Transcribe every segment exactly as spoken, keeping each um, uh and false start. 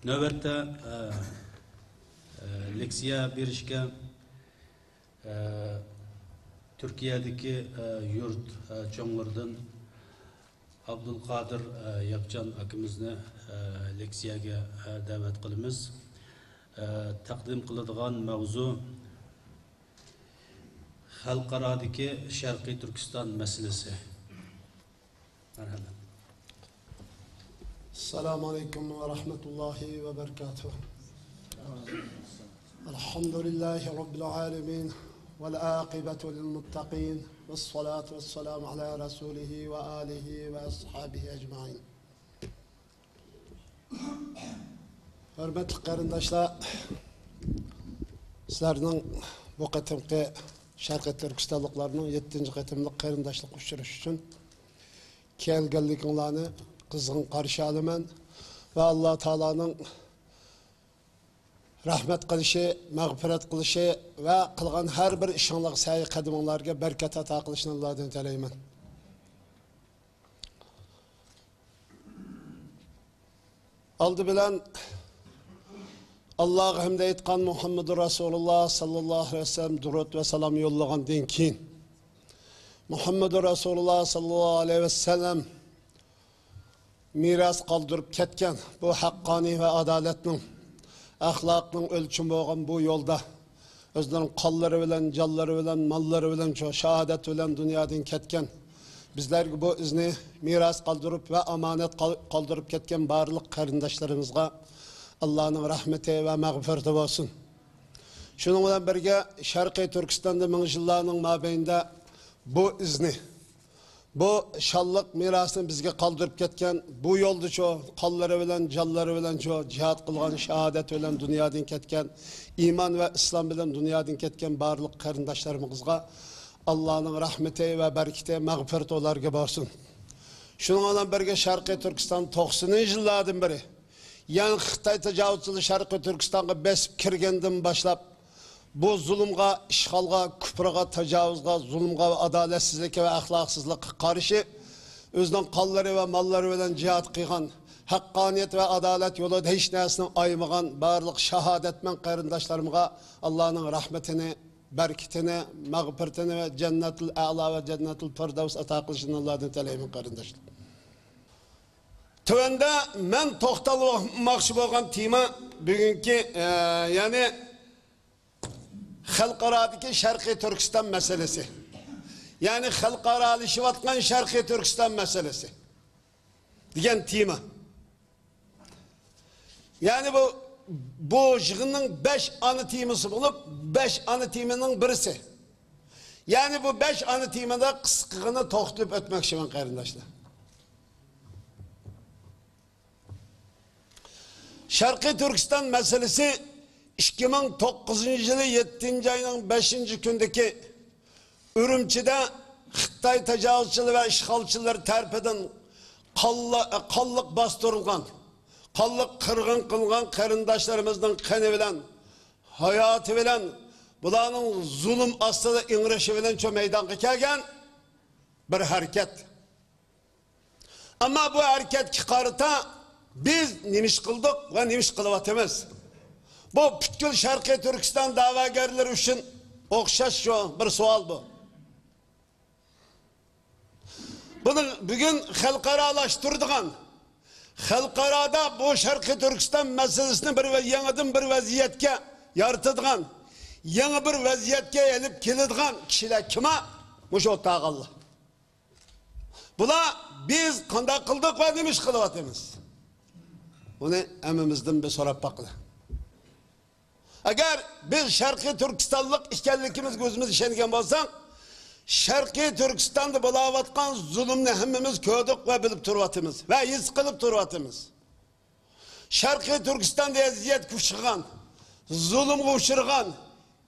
نۆۋەتتە، ئە، ئە، لېكسىيە بېرىشكە، ئە، تۈركىيەدىكى، ئە، يۇرت، ئە، چوڭلىرىدىن ئابدۇلقادىر، ئە، ياپچان ئاكىمىزنى، ئە، لېكسىيەگە، ئە، دەۋەت قىلىمىز. ئە، تەقدىم قىلىدىغان ماۋزۇ خەلقئارادىكى شەرقىي تۈركىستان مەسىلىسى. مەرھەمەت. السلام عليكم ورحمة الله وبركاته. الحمد لله رب العالمين، والعاقبة للمتقين، والصلاة والسلام على رسوله وآله وأصحابه أجمعين. ھۆرمەتلىك قېرىنداشلار، سىلەرنىڭ بۇ قېتىمقى شەرقىي تۈركىستانلىقلارنىڭ يەتتىنچى قېتىملىق قېرىنداشلىق ئۇچرىشىش ئۈچۈن كەلگەنلىكىڭلارنى قىزغىن قارشى ئالىمەن ۋە ئاللا تائالانىڭ رەھمەت قىلىشى، مەغپىرەت قىلىشى ۋە قىلغان ھەر بىر ئىشىڭلارغا، سەي قەدىمىڭلارغا بەرىكەت ئاتا قىلىشىنى ئاللادىن تىلەيمەن. ئالدى بىلەن ئاللاغا ھەمدە ئېيتقان، مۇھەممەدۇر رەسۇلۇللا ساللاللاھۇ ئەلەيھى ۋەسەللەم دۇرۇت ۋە سالام يوللىغاندىن كېيىن، مۇھەممەدۇر رەسۇلۇللا ساللاللاھۇ ئەلەيھى ۋەسەللەم مىراس قالدۇرۇپ كەتكەن بۇ ھەققانىي ۋە ئادالەتنىڭ، ئەخلاقنىڭ ئۆلچىمى بولغان بۇ يولدا ئۆزلىرىنىڭ قانلىرى بىلەن، جانلىرى بىلەن، ماللىرى بىلەن، شۇ شاھادەت بىلەن دۇنيادىن كەتكەن، بىزلەرگە بۇ ئىزنى مىراس قالدۇرۇپ ۋە ئامانەت قال-، قالدۇرۇپ كەتكەن بارلىق قېرىنداشلىرىمىزغا ئاللانىڭ رەھمىتى ۋە مەغپىرىتى بولسۇن. شۇنىڭ بىلەن بىرگە، شەرقىي تۈركىستاندا مىڭ يىللارنىڭ مابەينىدە بۇ ئىزنى، بۇ شانلىق مىراسنى بىزگە قالدۇرۇپ كەتكەن، بۇ يولدا شۇ قانلىرى بىلەن، جانلىرى بىلەن شۇ جىھاد قىلغان، شاھادەت بىلەن دۇنيادىن كەتكەن، ئىمان ۋە ئىسلام بىلەن دۇنيادىن كەتكەن بارلىق قېرىنداشلىرىمىزغا ئاللانىڭ رەھمىتى ۋە بەرىكىتى، مەغپىرىتى ئۇلارغا بولسۇن. شۇنىڭ بىلەن بىرگە، شەرقىي تۈركىستان توقسىنىنچى يىللاردىن بېرى، يەنى خىتاي تاجاۋۇزچىلىرى شەرقىي تۈركىستانغا بېسىپ كىرگەندىن باشلاپ، بۇ زۇلۇمغا، ئىشغالغا، كۇپرىغا، تاجاۋۇزغا، زۇلۇمغا ۋە ئادالەتسىزلىككە ۋە ئەخلاقسىزلىققا قارشى ئۆزىنىڭ قانلىرى ۋە ماللىرى بىلەن جىھاد قىلغان، ھەققانىيەت ۋە ئادالەت يولىدا ھېچ نەرسىنى ئايىمىغان بارلىق شاھادەتمەن قېرىنداشلىرىمغا ئاللانىڭ رەھمىتىنى، بەرىكىتىنى، مەغپىرىتىنى ۋە جەننەتۇل ئەلا ۋە جەننەتۇل پىردەۋس ئاتا قىلىشىنى ئاللادىن تىلەيمەن، قېرىنداشلار. تۆۋەندە مەن توختالماقچى بولغان تېما بۈگۈنكى، ئە، يەنى خەلقئارادىكى شەرقىي تۈركىستان مەسىلىسى. يەنى خەلقئارالىشىۋاتقان شەرقىي تۈركىستان مەسىلىسى دېگەن تېما. يەنى بۇ، بۇ يىغىننىڭ بەش ئانا تېمىسى بولۇپ، بەش ئانا تېمىنىڭ بىرسى. يەنى بۇ بەش ئانا تېمىدا قىسقىغىنە توختىلىپ ئۆتمەكچىمەن، قېرىنداشلار. شەرقىي تۈركىستان مەسىلىسى ئىككى مىڭ توققۇزىنچى يىلى يەتتىنچى ئاينىڭ بەشىنچى كۈنىدىكى ئۈرۈمچىدە خىتاي تاجاۋۇزچىلىرى ۋە ئىشغالچىلىرى تەرىپىدىن قانلا-، قانلىق باستۇرۇلغان، قانلىق قىرغىن قىلىنغان قېرىنداشلىرىمىزنىڭ قېنى بىلەن، ھاياتى بىلەن، بۇلارنىڭ زۇلۇم ئاستىدا ئىڭرىشى بىلەن شۇ مەيدانغا كەلگەن بىر ھەرىكەت. ئەمما بۇ ھەرىكەتكە قارىتا بىز نېمە ئىش قىلدۇق ۋە نېمە ئىش قىلىۋاتىمىز؟ بۇ پۈتكۈل شەرقىي تۈركىستان دەۋاگەرلىرى ئۈچۈن ئوخشاش شۇ بىر سوئال بۇ. بۇنى بۈگۈن خەلقئارالاشتۇرىدىغان، خەلقئارادا بۇ شەرقىي تۈركىستان مەسىلىسىنى بىر ۋە-، يېڭىدىن بىر ۋەزىيەتكە يارىتىدىغان، يېڭى بىر ۋەزىيەتكە ئېلىپ كېلىدىغان كىشىلەر كىما؟ مۇشۇ ئولتۇرغانلار. بۇلار بىز قانداق قىلدۇق ۋە نېمە ئىش قىلىۋاتىمىز؟ بۇنى ھەممىمىزدىن بىر سوراپ باقىلى. ئەگەر بىز شەرقىي تۈركىستانلىق ئىكەنلىكىمىزگە ئۆزىمىز ئىشەنگەن بولساق، شەرقىي تۈركىستاندا بولاۋاتقان زۇلۇمنى ھەممىمىز كۆردۇق ۋە بىلىپ تۇرۇۋاتىمىز ۋە ھېس قىلىپ تۇرۇۋاتىمىز. شەرقىي تۈركىستاندا ئەزىيەتكە ئۇچرىغان، زۇلۇمغا ئۇچرىغان،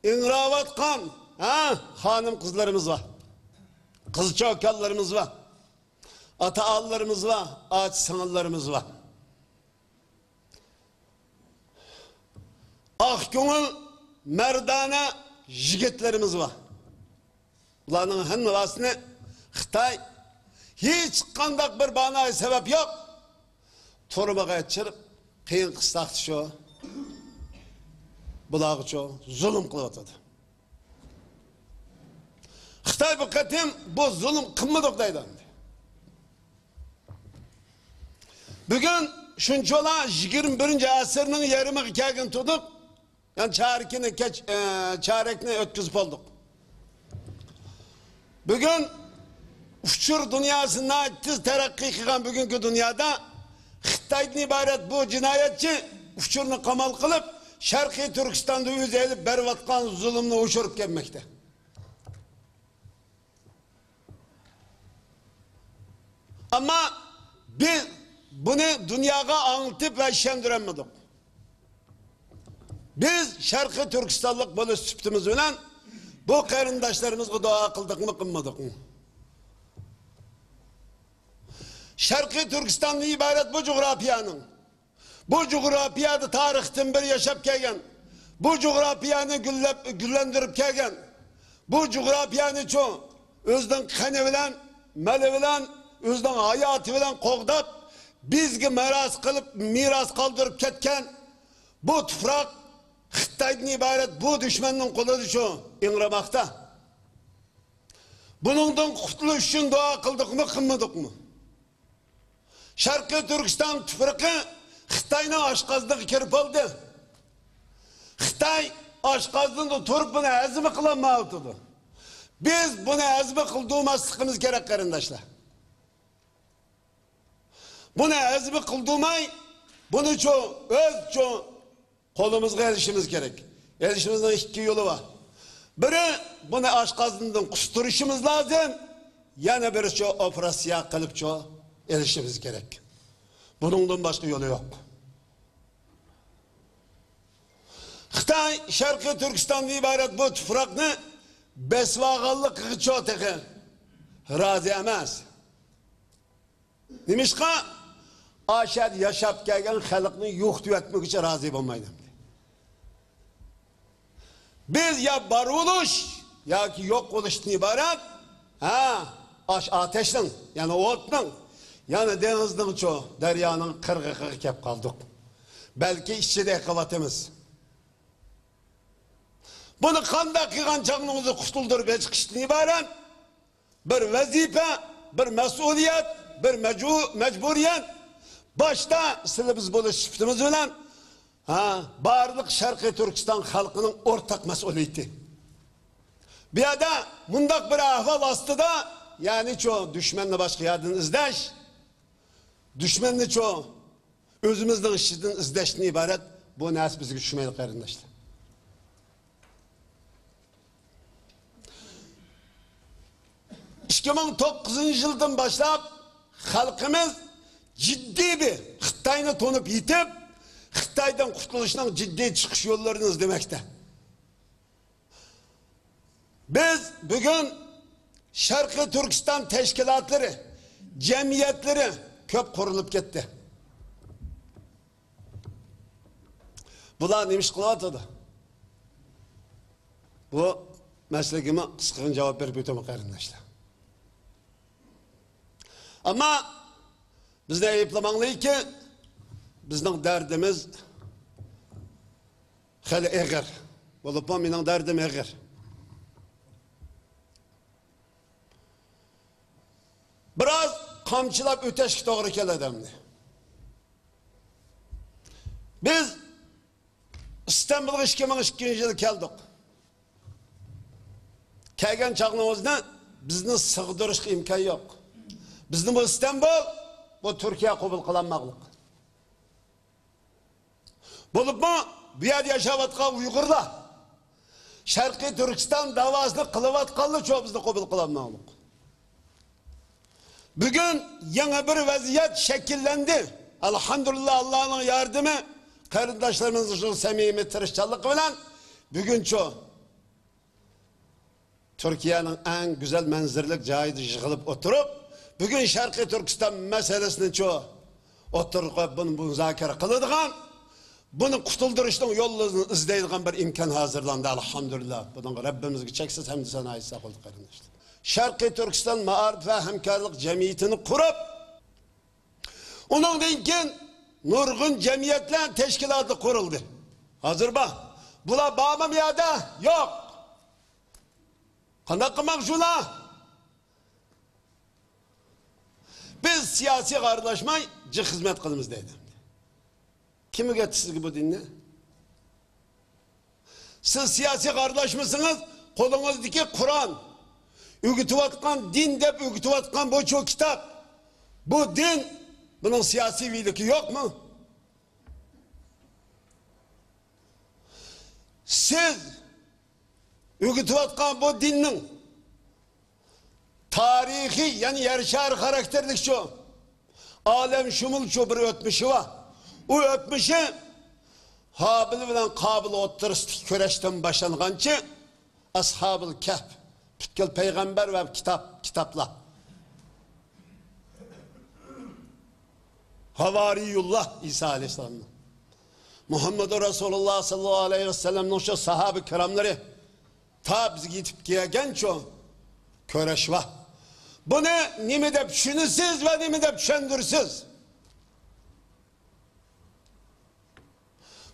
ئىڭراۋاتقان، ھە، خانىم-قىزلىرىمىز بار. قىز-چوكانلىرىمىز بار. ئاتا-ئانىلىرىمىز بار، ئاچا-سىڭىللىرىمىز بار. ئاق كۆڭۈل، مەردانە يىگىتلىرىمىز بار. بۇلارنىڭ ھەممىسىنى خىتاي ھېچقانداق بىر باھانە سەۋەب يوق، تۈرمىگە چىرىپ، قىيىن قىستاقتا شۇ، بۇلارغىچۇ زۇلۇم قىلىۋاتىدۇ. خىتاي بۇ قېتىم بۇ زۇلۇم قىلمىدۇق دەيدۇ ئەمدى. بۈگۈن شۇنچىۋالا يىگىرمە بىرىنچى ئەسىرنىڭ يېرىمىغا كەلگىن تۇردۇق. يەنى چارىكىنى كەچ-، ئە، چارەكنى ئۆتكۈزۈپ بولدۇق. بۈگۈن ئۇچۇر دۇنياسى ناھايىتى تېز تەرەققىي قىلغان بۈگۈنكى دۇنيادا خىتايدىن ئىبارەت بۇ جىنايەتچى ئۇچۇرنى قامال قىلىپ، شەرقىي تۈركىستاندا ئۆزى ئېلىپ بېرىۋاتقان زۇلۇمنى ئوشۇرۇپ كەلمەكتە. ئەمما بىز بۇنى دۇنياغا ئاڭلىتىپ ۋە ئىشەندۈرەلمىدۇق. بىز شەرقىي تۈركىستانلىق بولۇش سۈپىتىمىز بىلەن بۇ قېرىنداشلىرىمىزغا دۇئا قىلدۇقمۇ، قىلمىدۇقمۇ؟ شەرقىي تۈركىستاندىن ئىبارەت بۇ جۇغراپىيەنىڭ، بۇ جۇغراپىيەدە تارىختىن بېرى ياشاپ كەلگەن، بۇ جۇغراپىيەنى گۈللەپ، گۈللەندۈرۈپ كەلگەن، بۇ جۇغراپىيەنىچۇ ئۆزىنىڭ قېنى بىلەن، مېلى بىلەن، ئۆزىنىڭ ھاياتى بىلەن قوغداپ، بىزگە مىراس قىلىپ، مىراس قالدۇرۇپ كەتكەن بۇ تۇپراق خىتايدىن ئىبارەت بۇ دۈشمەننىڭ قولىدىچۇ ئىڭرىماقتا. بۇنىڭدىن قۇتۇلۇش ئۈچۈن دۇئا قىلدۇقمۇ، قىلمىدۇقمۇ؟ شەرقىي تۈركىستان تۇپرىقى خىتاينىڭ ئاشقازىنىغا كىرىپ بولدى. خىتاي ئاشقازىنىدا تۇرۇپ بۇنى ھەزىم قىلالمايۋاتىدۇ. بىز بۇنى ھەزىم قىلدۇرماسلىقىمىز كېرەك، قېرىنداشلار. بۇنى ھەزىم قىلدۇرماي، بۇنىچۇ، ئۆزچۇ قولىمىزغا ئېلىشىمىز كېرەك. ئېلىشىمىزنىڭ ئىككى يولى بار. بىرى، بۇنى ئاشقازىنىدىن قۇستۇرۇشىمىز لازىم. يەنە بىرىچۇ، ئوپېراتسىيە قىلىپچۇ ئېلىشىمىز كېرەك. بۇنىڭدىن باشقا يولى يوق. خىتاي شەرقىي تۈركىستاندىن ئىبارەت بۇ تۇپراقنى بېسىۋالغانلىقىغىچۇ تېخى رازى ئەمەس. نېمىشقا؟ ئاشەدە ياشاپ كەلگەن خەلقنى يوقىتىۋەتمىگۈچە رازى بولمايدۇ. بىز يا بار بولۇش ياكى يوق بولۇشتىن ئىبارەت. ھە، ئاش ئاتەشنىڭ، يەنى ئوتنىڭ، يەنى دېڭىزنىڭچۇ، دەريانىڭ قىرغىقىغا كەپ قالدۇق. بەلكى ئىچىدە ئېقىۋاتىمىز. بۇنى قانداق قىلغان چاغنىڭىزدا قۇتۇلدۇرۇپ چىقىشتىن ئىبارەت بىر ۋەزىپە، بىر مەسئۇلىيەت، بىر مەجبۇ-، مەجبۇرىيەت. باشتا سىلى بىز بولۇش سۈپىتىمىز بىلەن، ھە، بارلىق شەرقىي تۈركىستان خەلقىنىڭ ئورتاق مەسئۇلىيىتى. بۇ يەردە مۇنداق بىر ئەھۋال ئاستىدا، يەنىچۇ، دۈشمەننى باشقا يەردىن ئىزدەش، دۈشمەننىچۇ، ئۆزىمىزنىڭ ئىچىدىن ئىزدەشتىن ئىبارەت بۇ نەرسە بىزگە چۈشمەيدۇ، قېرىنداشلار. ئىككى مىڭ توققۇزىنچى يىلدىن باشلاپ خەلقىمىز جىددىي بىر خىتاينى تونۇپ يېتىپ، خىتايدىن قۇتۇلۇشنىڭ جىددىي چىقىش يوللىرىنى ئىزدىمەكتە. بىز بۈگۈن شەرقىي تۈركىستان تەشكىلاتلىرى، جەمئىيەتلىرى كۆپ قۇرۇلۇپ كەتتى. بۇلار نېمە ئىش قىلىۋاتىدۇ؟ بۇ مەسىلىگىمۇ قىسقىغىنە جاۋاب بېرىپ ئۆتىمەن، قېرىنداشلار. ئەمما بىزنى ئەيىبلىمەڭلاركى، بىزنىڭ دەردىمىز خېلى ئېغىر. بولۇپمۇ مېنىڭ دەردىم ئېغىر. بىراز قامچىلاپ ئۆتەشكە توغرا كېلىدۇ ئەمدى. بىز ئىستانبۇلغا ئىككى مىڭ ئىككىنچى يىلى كەلدۇق. كەلگەن چاغنىڭىزدا بىزنى سىغدۇرۇشقا ئىمكان يوق. بىزنى بۇ ئىستانبۇل، بۇ تۈركىيە قوبۇل قىلالماغلىق. بولۇپمۇ بۇ يەردە ياشاۋاتقان ئۇيغۇرلار، شەرقىي تۈركىستان داۋاسىنى قىلىۋاتقانلارچۇ بىزنى قوبۇل قىلالماغلىق. بۈگۈن يېڭى بىر ۋەزىيەت شەكىللەندى. ئەلھەمدۇلىللا، ئاللانىڭ ياردىمى، قېرىنداشلىرىمىزنىڭ شۇ سەمىمىي تىرىشچانلىقى بىلەن بۈگۈنچۇ تۈركىيەنىڭ ئەڭ گۈزەل مەنزىرىلىك جايىدا يىغىلىپ ئولتۇرۇپ، بۈگۈن شەرقىي تۈركىستان مەسىلىسىنىچۇ ئوتتۇرىغا قويۇپ، بۇنى مۇزاكىرە قىلىدىغان، بۇنى قۇتۇلدۇرۇشنىڭ يوللىرىنى ئىزدەيدىغان بىر ئىمكان ھازىرلاندى، ئەلھەمدۇلىللا. بۇنىڭغا رەببىمىزگە چەكسىز ھەمدۇ سانا ئېيتساق بولدى، قېرىنداشلار. شەرقىي تۈركىستان مائارىپ ۋە ھەمكارلىق جەمئىيىتىنى قۇرۇپ، ئۇنىڭدىن كېيىن نۇرغۇن جەمئىيەتلەر تەشكىلاتى قۇرۇلدى. ھازىر بار. بۇلار بارمۇ بۇ يەردە؟ يوق. قانداق قىلماق شۇلار؟ بىز سىياسىيغا ئارىلاشماي جىق خىزمەت قىلىمىز دەيدۇ. كىم ئۆگەتتى سىزگە بۇ دىننى؟ سىز سىياسىيغا ئارىلاشمىسىڭىز، قولىڭىزدىكى قۇرئان، ئۆگىتىۋاتقان دىن دەپ ئۆگىتىۋاتقان بۇ چوڭ كىتاب، بۇ دىن، بۇنىڭ سىياسىي ۋىلىكى يوقمۇ؟ سىز ئۆگىتىۋاتقان بۇ دىننىڭ تارىخىي، يەنى يەر شارى خاراكتېرلىكچۇ، ئالەمشۇمۇلچۇ بىر ئۆتمۈشى بار. ئۇ ئۆتمۈشى ھابىل بىلەن قابىل ئوتتۇرىسىدىكى كۈرەشتىن باشلانغانچە، ئەسھابىل كەھپ، پۈتكۈل پەيغەمبەر ۋە كىتاب، كىتابلار. ھاۋارىيۇللا ئىسا ئەلەيھىسسالامنىڭ، مۇھەممەدۇ رەسۇلۇللا ساللاللاھۇ ئەلەيھى ۋەسەللەمنىڭ شۇ ساھابە كىراملىرى تا بىزگە يېتىپ كەلگەنچۇ كۈرەش بار. بۇنى نېمە دەپ چۈشىنىسىز ۋە نېمە دەپ چۈشەندۈرىسىز؟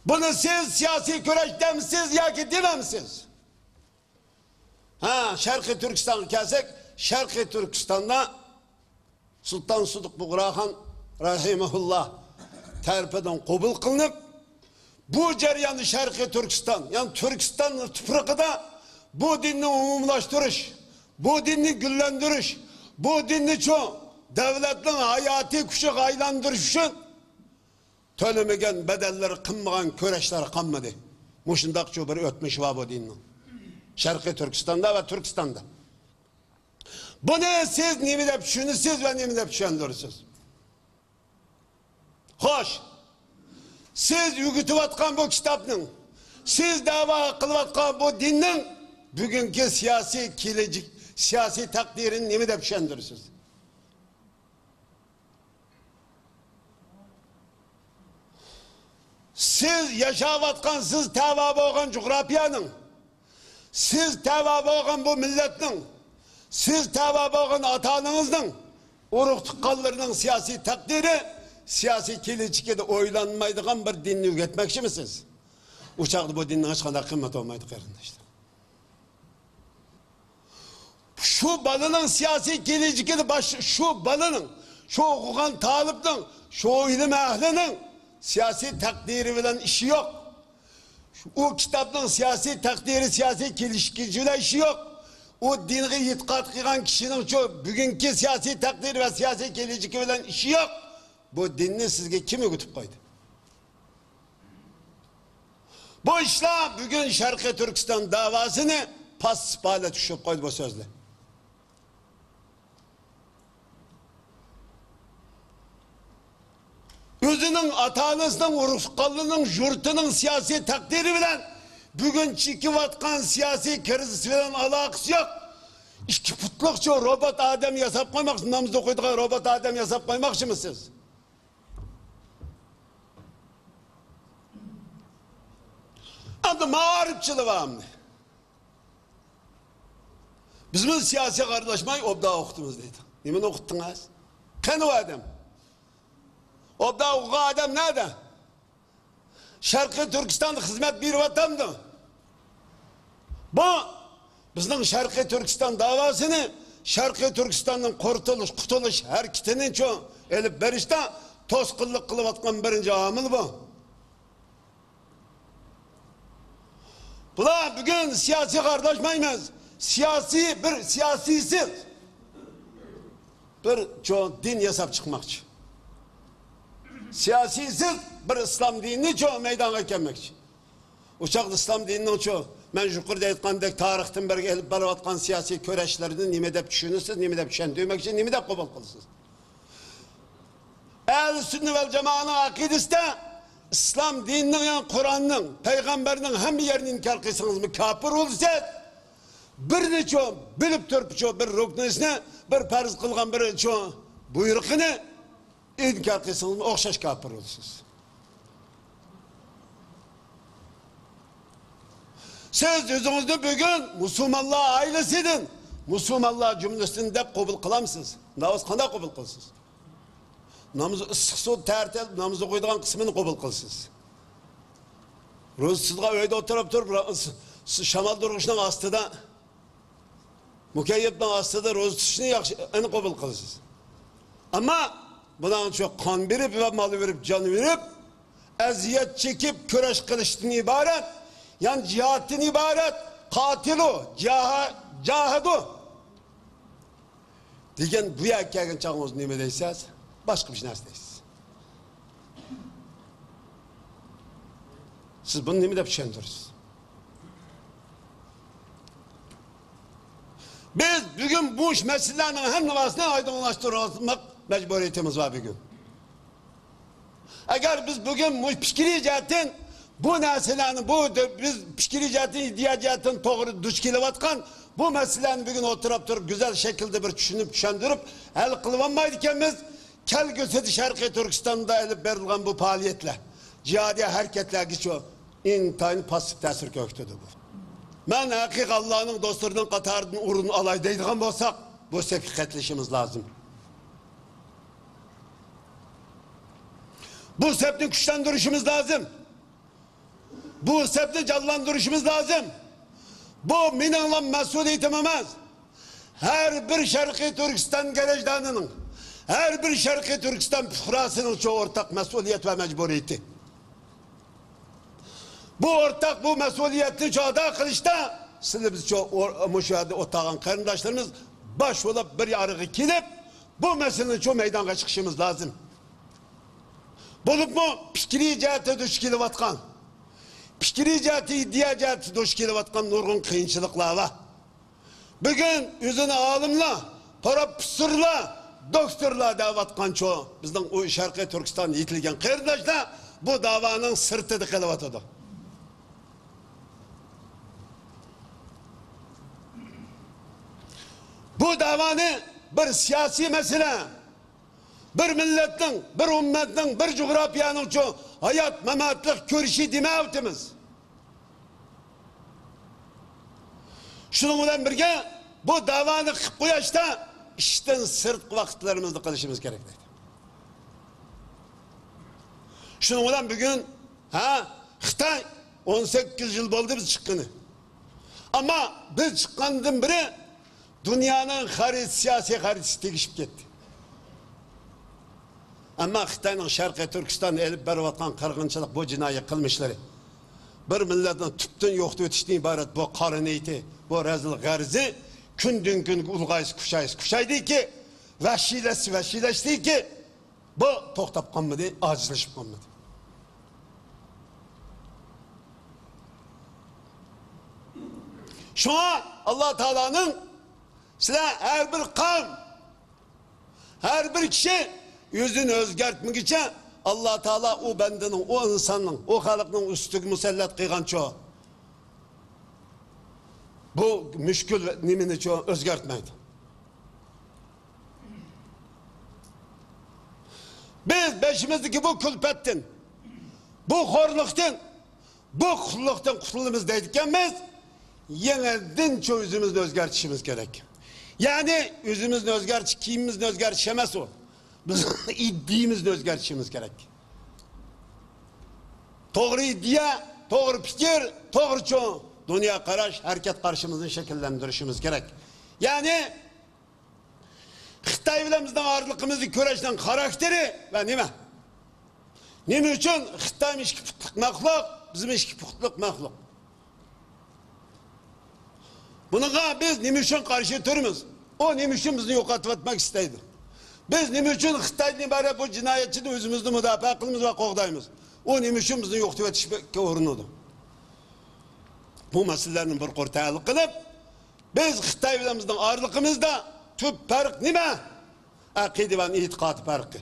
بۇنى سىز سىياسىي كۈرەش دەمسىز ياكى دېمەمسىز؟ ھە، شەرقىي تۈركىستانغا كەلسەك، شەرقىي تۈركىستاندا سۇلتان سۇدۇق بۇغراخان رەھىمەھۇللا تەرىپىدىن قوبۇل قىلىنىپ، بۇ جەرياندا شەرقىي تۈركىستان، يەنى تۈركىستان تۇپرىقىدا بۇ دىننى ئومۇملاشتۇرۇش، بۇ دىننى گۈللەندۈرۈش، بۇ دىننى چوڭ دۆلەتنىڭ ھاياتىي كۈچىگە ئايلاندۇرۇش ئۈچۈن تۆلىمىگەن بەدەللىرى، قىلمىغان كۈرەشلىرى قالمىدى. مۇشۇنداقچۇ بىر ئۆتمۈشى بار بۇ دىننىڭ. شەرقىي تۈركىستاندا ۋە تۈركىستاندا. بۇنى سىز نېمە دەپ چۈشىنىسىز ۋە نېمە دەپ چۈشەندۈرىسىز؟ خوش، سىز ئۆگىتىۋاتقان بۇ كىتابنىڭ، سىز دەۋا قىلىۋاتقان بۇ دىننىڭ بۈگۈنكى سىياسىي كېلىجىك، سىياسىي تەقدىرىنى نېمە دەپ چۈشەندۈرىسىز؟ سىز ياشاۋاتقان، سىز تەۋە بولغان جۇغراپىيەنىڭ، سىز تەۋە بولغان بۇ مىللەتنىڭ، سىز تەۋە بولغان ئاتا-ئانىڭىزنىڭ، ئۇرۇق-تۇغقانلىرىنىڭ سىياسىي تەقدىرى، سىياسىي كېلىچىكىدە ئويلانمايدىغان بىر دىننى ئۆگەتمەكچىمۇ سىز؟ ئۇ چاغدا بۇ دىننىڭ ھېچقانداق قىممىتى بولمايدۇ، قېرىنداشلار. شۇ بالىنىڭ سىياسىي كېلىچىكىدە باش-، شۇ بالىنىڭ، شۇ ئوقۇغان تالىپنىڭ، شۇ ئىلىم ئەھلىنىڭ سىياسىي تەقدىرى بىلەن ئىشى يوق. ئۇ كىتابنىڭ سىياسىي تەقدىرى، سىياسىي كېلىشكۈچى بىلەن ئىشى يوق. ئۇ دىنغا ئېتىقاد قىلغان كىشىنىڭچۇ بۈگۈنكى سىياسىي تەقدىرى ۋە سىياسىي كېلىچىكى بىلەن ئىشى يوق. بۇ دىننى سىزگە كىم ئۆگىتىپ قويدى؟ بۇ ئىشلار بۈگۈن شەرقىي تۈركىستان داۋاسىنى پاس-پالە چۈشۈرۈپ قويدى بۇ سۆزلەر. ئۆزىنىڭ ئاتا-ئانىسىنىڭ، ئۇرۇق-تۇغقانلىرىنىڭ، يۇرتىنىڭ سىياسىي تەقدىرى بىلەن بۈگۈن چېكىۋاتقان سىياسىي كىرىزىس بىلەن ئالاقىسى يوق. ئىككى پۇتلۇقچە روبوت ئادەم ياساپ قويماقچى، ناماز ئوقۇيدىغان روبوت ئادەم ياساپ قويماقچىمۇ سىز؟ ئەمدى مائارىپچىلار بار ئەمدى. بىز بۇ سىياسىيغا ئارىلاشماي ئوبدان ئوقۇتىمىز دەيدۇ. نېمىنى ئوقۇتتۇڭىز؟ قېنى ئۇ ئادەم؟ ئوبدان ئوقۇغان ئادەم نەدە؟ شەرقىي تۈركىستاندا خىزمەت بېرىۋاتامدۇ؟ بۇ بىزنىڭ شەرقىي تۈركىستان داۋاسىنى، شەرقىي تۈركىستاننىڭ قۇرتۇلۇش، قۇتۇلۇش ھەرىكىتىنى چوڭ ئېلىپ بېرىشتا توسقۇنلۇق قىلىۋاتقان بىرىنچى ئامىل بۇ. بۇلار بۈگۈن سىياسىيغا ئارىلاشمايمىز. سىياسىي، بىر سىياسىيسىز بىر چوڭ دىن ياساپ چىقماقچى. سىياسىيسىز بىر ئىسلام دىنىنى چوڭ مەيدانغا ئەكەلمەكچى. ئۇ چاغدا ئىسلام دىنىنىڭچۇ، مەن يۇقىرىدا ئېيتقاندەك، تارىختىن بەرگى ئېلىپ بېرىۋاتقان سىياسىي كۈرەشلىرىنى نېمە دەپ چۈشىنىسىز، نېمە دەپ چۈشەندۈرمەكچى، نېمە دەپ قوبۇل قىلىسىز؟ ئەھلى سۈننە ۋەل جامائەنىڭ ئەقىدىسىدە ئىسلام دىنىنىڭ، يەنى قۇرئاننىڭ، پەيغەمبەرنىڭ ھەممە يەرنى ئىنكار قىلسىڭىزمۇ كاپىر بولىسىز. بىرنىچۇ، بىلىپ تۇرۇپچۇ، بىر رۇكنىسىنى، بىر پەرز قىلغان بىرچۇ بۇيرۇقىنى ئىنكار قىلسىڭىزمۇ ئوخشاش كاپىر بولىسىز. سىز ئۆزىڭىزنى بۈگۈن مۇسۇلمانلار ئائىلىسىدىن، مۇسۇلمانلار جۈملىسىدىن دەپ قوبۇل قىلامسىز؟ ئۇنداق بولسا قانداق قوبۇل قىلىسىز؟ نامىزى ئىسسىق سۇ تەرىتىپ نامىز ئوقۇيدىغان قىسمىنى قوبۇل قىلىسىز. روزا تۇتىدىغان ئۆيدە ئولتۇرۇپ تۇرۇپ، شامال دۇرغۇچنىڭ ئاستىدا، مۇكەييەپنىڭ ئاستىدا روزا تۇتۇشنى ياخشى، ئەنە قوبۇل قىلىسىز. ئەمما بۇنىڭ ئۈچۈن قان بېرىپ ۋە مال بېرىپ، جان بېرىپ، ئەزىيەت چېكىپ كۈرەش قىلىشتىن ئىبارەت، يەنى جىھادتىن ئىبارەت، قاتىلۇ، جاھە-، جاھىدۇ دېگەن بۇ يەرگە كەلگەن چاغىڭىز نېمە دەيسىز؟ باشقا بىر نەرسە دەيسىز. سىز بۇنى نېمە دەپ چۈشەندۈرىسىز؟ بىز بۈگۈن بۇ مەسىلىلەرنىڭ ھەممىسىنى ئايدىڭلاشتۇرۇۋاتماق مەجبۇرىيىتىمىز بار بۈگۈن. ئەگەر بىز بۈگۈن مۇ-، پىكرىي جەھەتتىن بۇ نەرسىلەرنى، بۇ دۆ-، بىز پىكرىي جەھەتتىن، ئىدىيە جەھەتتىن توغرا دۇچ كېلىۋاتقان بۇ مەسىلىلەرنى بۈگۈن ئوتتۇراپ تۇرۇپ، گۈزەل شەكىلدە بىر چۈشىنىپ، چۈشەندۈرۈپ، ھەل قىلىۋالمايدىكەنمىز، كەلگۈسىدە شەرقىي تۈركىستاندا ئېلىپ بېرىلغان بۇ پائالىيەتلەر، جىھادىي ھەرىكەتلەرگىچۇ ئىنتايىن پاسسىپ تەسىر كۆرسىتىدۇ بۇ. مەن ھەقىقىي ئاللانىڭ دوستلىرىنىڭ قاتارىدىن ئورۇن ئالاي دەيدىغان بولساق، بۇ سەپكە قېتىلىشىمىز لازىم. بۇ سەپنى كۈچلەندۈرۈشىمىز لازىم. بۇ سەپنى جانلاندۇرۇشىمىز لازىم. بۇ مېنىڭلا مەسئۇلىيىتىم ئەمەس. ھەر بىر شەرقىي تۈركىستان گەرەجدانىنىڭ، ھەر بىر شەرقىي تۈركىستان پۇقراسىنىڭ شۇ ئورتاق مەسئۇلىيەت ۋە مەجبۇرىيىتى. بۇ ئورتاق بۇ مەسئۇلىيەتنى شۇ ئادا قىلىشتا سىلى بىز شۇ ئور-، مۇشۇ يەردە ئولتۇرغان قېرىنداشلىرىمىز باش بولۇپ بىر ئارىغا كېلىپ، بۇ مەسىلىنى شۇ مەيدانغا چىقىشىمىز لازىم. بولۇپمۇ پىكرىي جەھەتتە دۇچ كېلىۋاتقان، پىكرىي جەھەتتە، ئىدىيە جەھەتتە دۇچ كېلىۋاتقان نۇرغۇن قىيىنچىلىقلار بار. بۈگۈن ئۆزىنى ئالىملار، پروفېسسورلار، دوكتورلار دەۋاتقانچۇ، بىزنىڭ ئۇ شەرقىي تۈركىستان يېتىلگەن قېرىنداشلار بۇ داۋانىڭ سىرتىدا قېلىۋاتىدۇ. بۇ داۋانى بىر سىياسىي مەسىلە، بىر مىللەتنىڭ، بىر ئۈممەتنىڭ، بىر جۇغراپىيەنىڭچۇ ھايات-ماماتلىق كۈرىشى دېمەيۋاتىمىز. شۇنىڭ بىلەن بىرگە، بۇ داۋانى قىلىپ قويۇشتا ئىشتىن سىرتقى ۋاقىتلىرىمىزنى قىلىشىمىز كېرەك دەيدۇ. شۇنىڭ بىلەن بۈگۈن، ھە، خىتاي ئون سەككىز يىل بولدى بىز چىققىنى. ئەمما بىز چىققاندىن بېرى دۇنيانىڭ خەرىتىسى، سىياسىي خەرىتىسى تېگىشىپ كەتتى. ئەمما خىتاينىڭ شەرقىي تۈركىستاندا ئېلىپ بېرىۋاتقان قىرغىنچىلىق، بۇ جىنايى قىلمىشلىرى، بىر مىللەتنى تۈپتىن يوقىتىۋېتىشتىن ئىبارەت بۇ قارا نىيىتى، بۇ رەزىل غەرىزى كۈندىن كۈنگە ئۇلغايسا كۈچەيسە كۈچەيدىكى، ۋەھشىيلەشسە ۋەھشىيلەشتىكى، بۇ توختاپ قالمىدى، ئاجىزلىشىپ قالمىدى. شۇڭا ئاللا تائالانىڭ سىلەر ھەر بىر قەۋم، ھەر بىر كىشى ئۆزىنى ئۆزگەرتمىگۈچە، ئاللا تائالا ئۇ بەندىنىڭ، ئۇ ئىنساننىڭ، ئۇ خەلقنىڭ ئۈستىگە مۇسەللەت قىلغانچۇ، بۇ مۈشكۈل نېمىنىچۇ ئۆزگەرتمەيدۇ. بىز بېشىمىزدىكى بۇ كۈلپەتتىن، بۇ خورلۇقتىن، بۇ قۇللۇقتىن قۇتۇلىمىز دەيدىكەنمىز، يېڭىدىنچۇ ئۆزىمىزنى ئۆزگەرتىشىمىز كېرەك. يەنى ئۆزىمىزنى ئۆزگەرتىش، كىيىمىمىزنى ئۆزگەرتىش ئەمەس ئۇ. بىز ئىدىيىمىزنى ئۆزگەرتىشىمىز كېرەك. توغرا ئىدىيە، توغرا پىكىر، توغرىچۇ دۇنيا قاراش، ھەرىكەت قارىشىمىزنى شەكىللەندۈرۈشىمىز كېرەك. يەنى خىتاي بىلەن بىزنىڭ ئارىلىقىمىزدا كۈرەشنىڭ خاراكتېرى ۋە نېمە؟ نېمە ئۈچۈن خىتايمۇ ئىككى پۇتلۇق مەخلۇق، بىزمۇ ئىككى پۇتلۇق مەخلۇق؟ بۇنىڭغا بىز نېمە ئۈچۈن قارشى تۇرىمىز؟ ئۇ نېمە ئۈچۈن بىزنى يوقىتىۋەتمەك ئىستەيدۇ؟ بىز نېمە ئۈچۈن خىتايدىن ئىبارەت بۇ جىنايەتچىنى ئۆزىمىزنى مۇداپىئە قىلىمىز ۋە قوغدايمىز؟ ئۇ نېمە ئۈچۈن بىزنى يوقىتىۋېتىشكە ئۇرۇنىدۇ؟ بۇ مەسىلىلەرنى بىر قۇر تەھلىل قىلىپ، بىز خىتاي بىلەن بىزنىڭ ئارىلىقىمىزدا تۈپ پەرق نېمە؟ ئەقىدە ۋە ئېتىقاد پەرقى.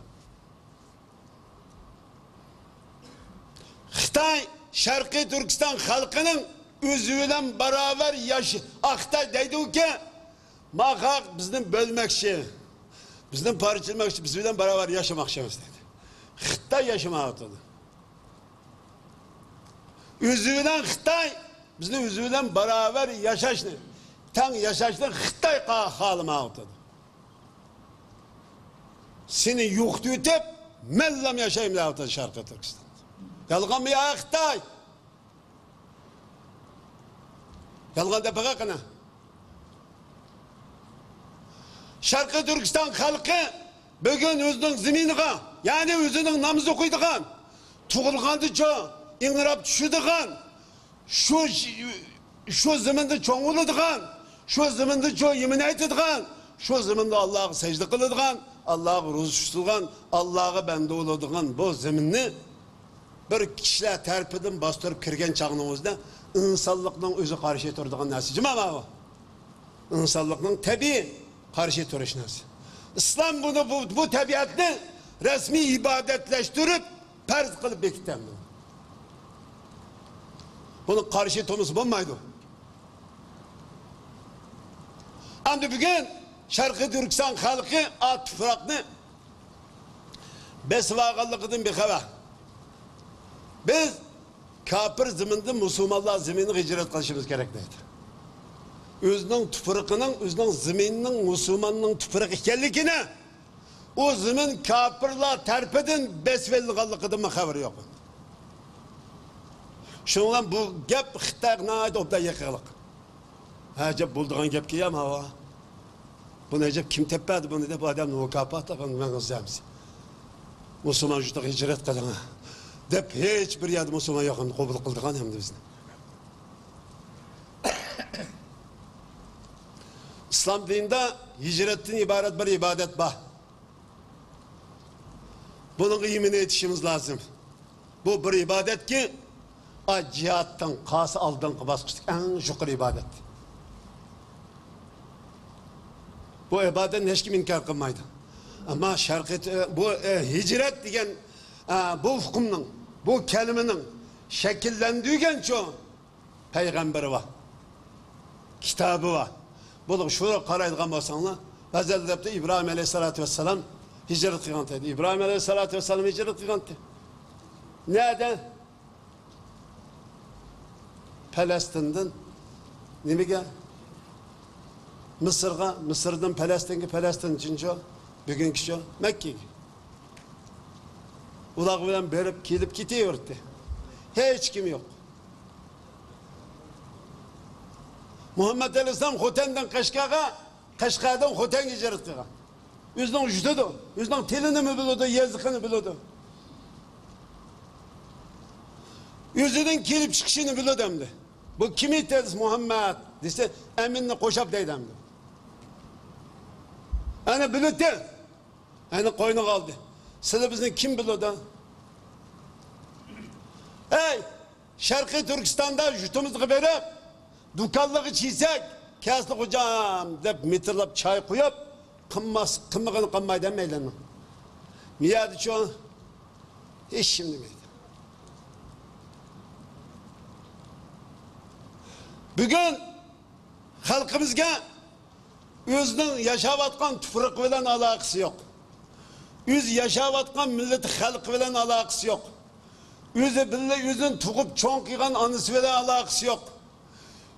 خىتاي شەرقىي تۈركىستان خەلقىنىڭ ئۆزى بىلەن باراۋەر ياش-، ئا، خىتاي دەيدۇكى، ما خەق بىزنى بۆلمەكچى، بىزنى پارچىلىماقچى، بىز بىلەن باراۋەر ياشىماقچى ئەمەس دەيدۇ. خىتاي ياشىمايۋاتىدۇ. ئۆزى بىلەن خىتاي بىزنى ئۆزى بىلەن باراۋەر ياشاشنى، تەڭ ياشاشنى خىتاي خا-، خالىمايۋاتىدۇ. سېنى يوقىتىۋېتىپ، مەنلام ياشايمەن دەۋاتىدۇ شەرقىي تۈركىستاندا. يالغانمۇ يا خىتاي؟ يالغان دەپ بېقىڭ قېنى. شەرقىي تۈركىستان خەلقى بۈگۈن ئۆزىنىڭ زېمىنىغا، يەنى ئۆزىنىڭ نامىزى ئوقۇيدىغان، تۇغۇلغاندىچۇ ئىڭراپ چۈشىدىغان، شۇ، شۇ زېمىندا چوڭ بولىدىغان، شۇ زېمىندىچۇ يېمىن ئېيتىدىغان، شۇ زېمىندا ئاللاغا سەجدە قىلىدىغان، ئاللاغا روزا تۇتىدىغان، ئاللاغا بەندە بولىدىغان بۇ زېمىننى بىر كىشىلەر تەرىپىدىن باستۇرۇپ كىرگەن چاغنىڭ ئۆزىدە ئىنسانلىقنىڭ ئۆزى قارشى تۇرىدىغان نەرسە جۇما ماۋۇ. ئىنسانلىقنىڭ تەبىئىي قارشى تۇرۇش نەرسە. ئىسلام بۇنى، بۇ، بۇ تەبىئەتنى رەسمىي ئىبادەتلەشتۈرۈپ، پەرز قىلىپ بېكىتكەن. بۇنى قارشى تۇرمىسا بولمايدۇ. ئەمدى بۈگۈن شەرقىي تۈركىستان خەلقى ئا تۇپراقنى بېسىۋالغانلىقىدىن بىخەۋەر. بىز كاپىر زېمىندىن مۇسۇلمانلار زېمىنىغا ھىجرەت قىلىشىمىز كېرەك دەيدۇ. ئۆزىنىڭ تۇپرىقىنىڭ، ئۆزىنىڭ زېمىنىنىڭ مۇسۇلماننىڭ تۇپرىقى ئىكەنلىكىنى، ئۇ زېمىن كاپىرلار تەرىپىدىن بېسىۋېلىنغانلىقىدىنمۇ خەۋىرى يوق. شۇنىڭ بىلەن بۇ گەپ خىتايغا ناھايىتى ئوبدان يېقىنلىق. ئەجەب بولىدىغان گەپكەن يا ماۋۇ. بۇنى ئەجەب كىم تېپىپ بەردى بۇنى دەپ ئادەمنى مۇكاپات ئالغان مەن ئىزدەمسە. مۇسۇلمان يۇرتىغا ھىجرەت قىلىڭ دەپ ھېچ بىر يەردە مۇسۇلمان يوق ئەمدى قوبۇل قىلىدىغان ئەمدى بىزنى. ئىسلام دىنىدا ھىجرەتتىن ئىبارەت بىر ئىبادەت بار. بۇنىڭغا ئىمان ئېيتىشىمىز لازىم. بۇ بىر ئىبادەتكى، ئا، جىھادتىن قالسا ئالدىنقى باسقۇچتىكى ئەڭ يۇقىرى ئىبادەت. بۇ ئىبادەتنى ھېچكىم ئىنكار قىلمايدۇ. ئەمما شەرقىي، بۇ، ئە، ھىجرەت دېگەن، ئە، بۇ ئۇقۇمنىڭ، بۇ كەلىمىنىڭ شەكىللەندۈرگەنچۇ پەيغەمبىرى بار، كىتابى بار. بۇلار شۇ قارايدىغان بولساڭلار، غەزەل دەپتۇ ئىبراھىم ئەلەيھىسسالاتۇ ۋەسسالام ھىجرەت قىلغان دەيدۇ. ئىبراھىم ئەلەيھىسسالاتۇ ۋەسسالام ھىجرەت قىلغانتى. نەدە؟ پەلەستىندىن نېمىگە؟ مىسىرغا، مىسىردىن پەلەستىنگە، پەلەستىن چىنچۇ، بۈگۈنكىچۇ مەككىگە. ئۇلار بىلەن بېرىپ كېلىپ كېتىۋەردى. ھېچ كىم يوق. مۇھەممەد ئەلەيھىسسالام خوتەندىن قەشقەرگە، قەشقەردىن خوتەنگە ھىجرەت قىلغان. ئۆزىنىڭ يۇرتىدۇ، ئۆزىنىڭ تىلىنىمۇ بىلىدۇ، يېزىقىنى بىلىدۇ. ئۆزىنىڭ كېلىپ چىقىشىنى بىلىدۇ ئەمدى. بۇ كىم ئېيتتى مۇھەممەد دېسە، ئەمىننى قوشاپ دەيدۇ ئەمدى. ئەنە بىلىدۇ. ئەنە قوينىغا ئالدى. سىلى بىزنى كىم بىلىدۇ؟ ئەي، شەرقىي تۈركىستاندا يۇرتىمىزغا بېرىپ، دۇكانلىقى چىيسەك، كەسلى خوجام دەپ مىتىرلاپ چاي قۇيۇپ، قىمماس، قىممىغىنى قىممايدۇ ھەممەيلەننىڭ. مىيادىچۇ ھېچ كىم دېمەيدۇ. بۈگۈن خەلقىمىزگە ئۆزىنىڭ ياشاۋاتقان تۇپرىقى بىلەن ئالاقىسى يوق. ئۆزى ياشاۋاتقان مىللىتى، خەلقى بىلەن ئالاقىسى يوق. ئۆزى بىللە ئۆزىنى تۇغۇپ چوڭ قىلغان ئانىسى بىلەن ئالاقىسى يوق.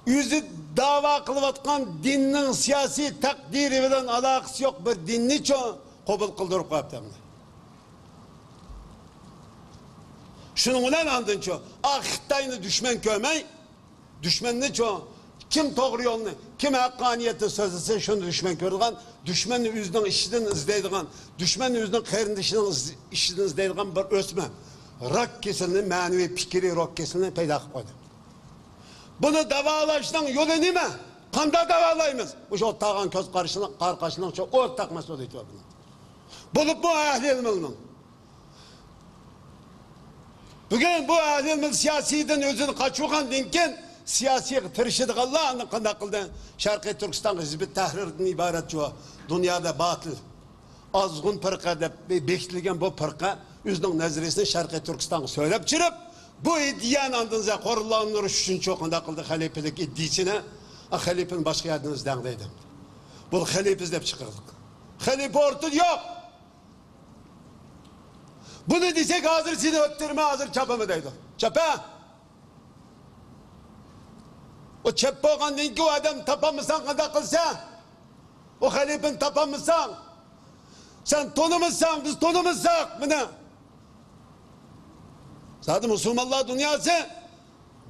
ئۆزى داۋا قىلىۋاتقان دىننىڭ سىياسىي تەقدىرى بىلەن ئالاقىسى يوق بىر دىننىچۇ قوبۇل قىلدۇرۇپ قويۇپتۇ ئەمدى. شۇنىڭ بىلەن ئاندىنچۇ، ئا، خىتاينى دۈشمەن كۆرمەي، دۈشمەننىچۇ، كىم توغرا يولنى، كىم ھەققانىيەتنى سۆزلىسە، شۇنى دۈشمەن كۆرىدىغان، دۈشمەننى ئۆزىنىڭ ئىچىدىن ئىزدەيدىغان، دۈشمەننى ئۆزىنىڭ قېرىندىشىنىڭ ئىز-، ئىچىدىن ئىزدەيدىغان بىر ئۆسمە راك كېسىلىنى، مەنىۋى پىكرىي راك كېسىلىنى پەيدا قىلىپ قويدى. بۇنى داۋالاشنىڭ يولى نېمە؟ قانداق داۋالايمىز؟ مۇشۇ ئولتۇرغان كۆز قارىشىنىڭ، قارا قارىشىنىڭ شۇ ئورتاق مەسئۇلىيىتى بار بۇنىڭ. بولۇپمۇ ئەھلى ئىلمىنىڭ. بۈگۈن بۇ ئەھلى ئىلمىل سىياسىيدىن ئۆزىنى قاچۇرغاندىن كېيىن، سىياسىيغا تىرىشىدىغانلار ئاندىن قانداق قىلدى؟ شەرقىي تۈركىستان ھىزبى تەھرىردىن ئىبارەت شۇ دۇنيادا باتىل، ئازغۇن پىرقە دەپ بېكىتىلگەن بۇ پىرقە ئۆزىنىڭ نەزەرىيىسىنى شەرقىي تۈركىستانغا سۆلەپ چىرىپ، بۇ ئىدىيەنى ئاندىن زە-، قوراللاندۇرۇش ئۈچۈن شۇ قانداق قىلدى؟ خەلىپىلىك ئىدىيىسىنى، خەلىپىنى باشقا يەردىن ئىزدەڭ دەيدۇ. بۇ خەلىپە ئىزدەپ چىقىرلىق. خەلىپە ئورتىدا يوق. بۇنى دېسەك، ھازىر سېنى ئۆلتۈرىمەن، ھازىر چاپىمەن دەيدۇ. چاپە! ئۇ چەپ بولغاندىن كېيىن ئۇ ئادەم تاپالمىساڭ قانداق قىلسا؟ ئۇ خەلىپىنى تاپالمىساڭ، سەن تونۇمىساڭ، بىز تونۇمىساق، مانا. زادى مۇسۇلمانلار دۇنياسى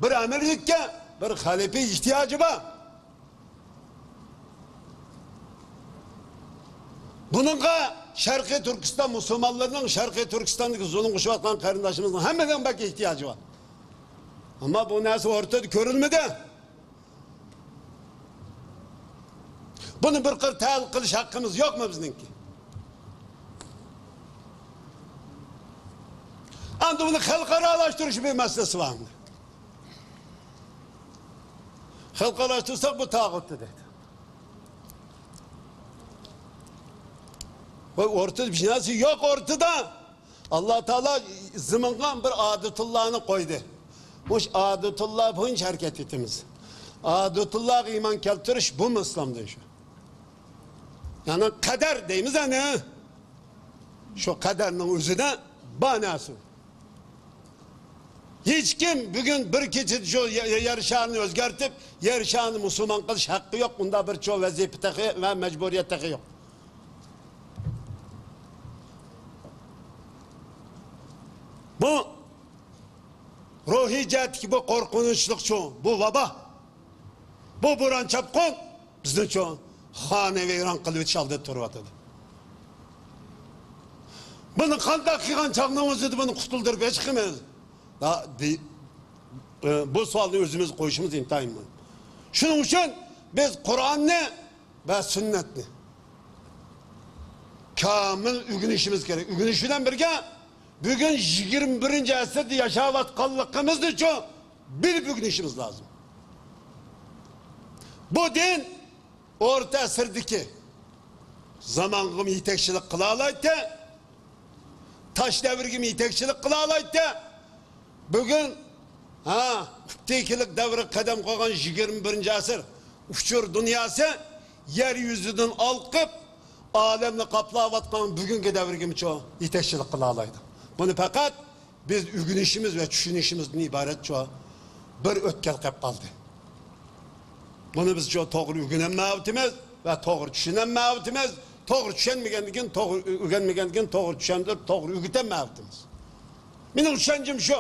بىر ئەمىرلىككە، بىر خەلىپە ئېھتىياجى بار. بۇنىڭغا شەرقىي تۈركىستان مۇسۇلمانلىرىنىڭ شەرقىي تۈركىستاندىكى زۇلۇم قىلىشىۋاتقان قېرىنداشلىرىمىزنىڭ ھەممىنىڭ بەك ئېھتىياجى بار. ئەمما بۇ نەرسە ئورتىدا كۆرۈلمىدى. بۇنى بىر قىر تەھلىل قىلىش ھەققىمىز يوقمۇ بىزنىڭكى؟ ئەمدى بۇنى خەلقئارالاشتۇرۇش بىر مەسىلىسى بار. خەلقئارالاشتۇرساق بۇ تاغۇتتى دەيدۇ. ۋاي، ئورتىدا بىر نەرسە يوق ئورتىدا. ئاللا تائالا زېمىنغا بىر ئادىتۇللانى قويدى. مۇش ئادىتۇللا بويىچە ھەرىكەت ئېتىمىز. ئادىتۇللاغا ئىمان كەلتۈرۈش بۇمۇ ئىسلام دىنى شۇ. يەنى قەدەر دەيمىز ئەنە. شۇ قەدەرنىڭ ئۆزىدە بار نەرسە. ھېچكىم بۈگۈن بىر كېچىدە شۇ يە-، يە-، يەر شارىنى ئۆزگەرتىپ، يەر شارىنى مۇسۇلمان قىلىش ھەققى يوق. ئۇنداق بىر چوڭ ۋەزىپە تېخى ۋە مەجبۇرىيەت تېخى يوق. بۇ روھىي جەھەتتىكى بۇ قورقۇنچلۇق شۇ، بۇ ۋابا، بۇ بوران چاپقۇن بىزنى شۇ خانىۋەيران قىلىۋېتىش ئالدىدا تۇرۇۋاتىدۇ. بۇنى قانداق قىلغان چاغنىڭ ئۆزىدە بۇنى قۇتۇلدۇرۇپ ھېچقىمىز؟ دا-، دى-، ئى، بۇ سوئالنى ئۆزىمىز قويۇشىمىز ئىنتايىن مۇھىم. شۇنىڭ ئۈچۈن بىز قۇرئاننى ۋە سۈننەتنى كامىل ئۆگىنىشىمىز كېرەك. ئۆگىنىش بىلەن بىرگە، بۈگۈن يىگىرمە بىرىنچى ئەسىردە ياشاۋاتقانلىقىمىزنىچۇ بىلىپ ئۆگىنىشىمىز لازىم. بۇ دىن ئورتا ئەسىردىكى زامانغىمۇ يېتەكچىلىك قىلالايتتى، تاش دەۋرگىمۇ يېتەكچىلىك قىلالايتتى. بۈگۈن، ھا، ئوپتىكىلىق دەۋرگە قەدەم قويغان يىگىرمە بىرىنچى ئەسىر ئۇچۇر دۇنياسى يەر يۈزىدىن ئالقىپ، ئالەمنى قاپلاۋاتقان بۈگۈنكى دەۋرگىمۇچۇ يېتەكچىلىك قىلالايدۇ. بۇنى پەقەت بىز ئۆگىنىشىمىز ۋە چۈشىنىشىمىزدىن ئىبارەتچۇ بىر ئۆتكەل قېلىپ قالدى. بۇنى بىزچۇ توغرا ئۆگىنەلمەيۋاتىمىز ۋە توغرا چۈشىنەلمەيۋاتىمىز. توغرا چۈشەنمىگەندىن كېيىن، توغرا ئۆگەنمىگەندىن كېيىن توغرا چۈشەندۈرۈپ، توغرا ئۆگىتەلمەيۋاتىمىز. مېنىڭ چۈشەنچەم شۇ.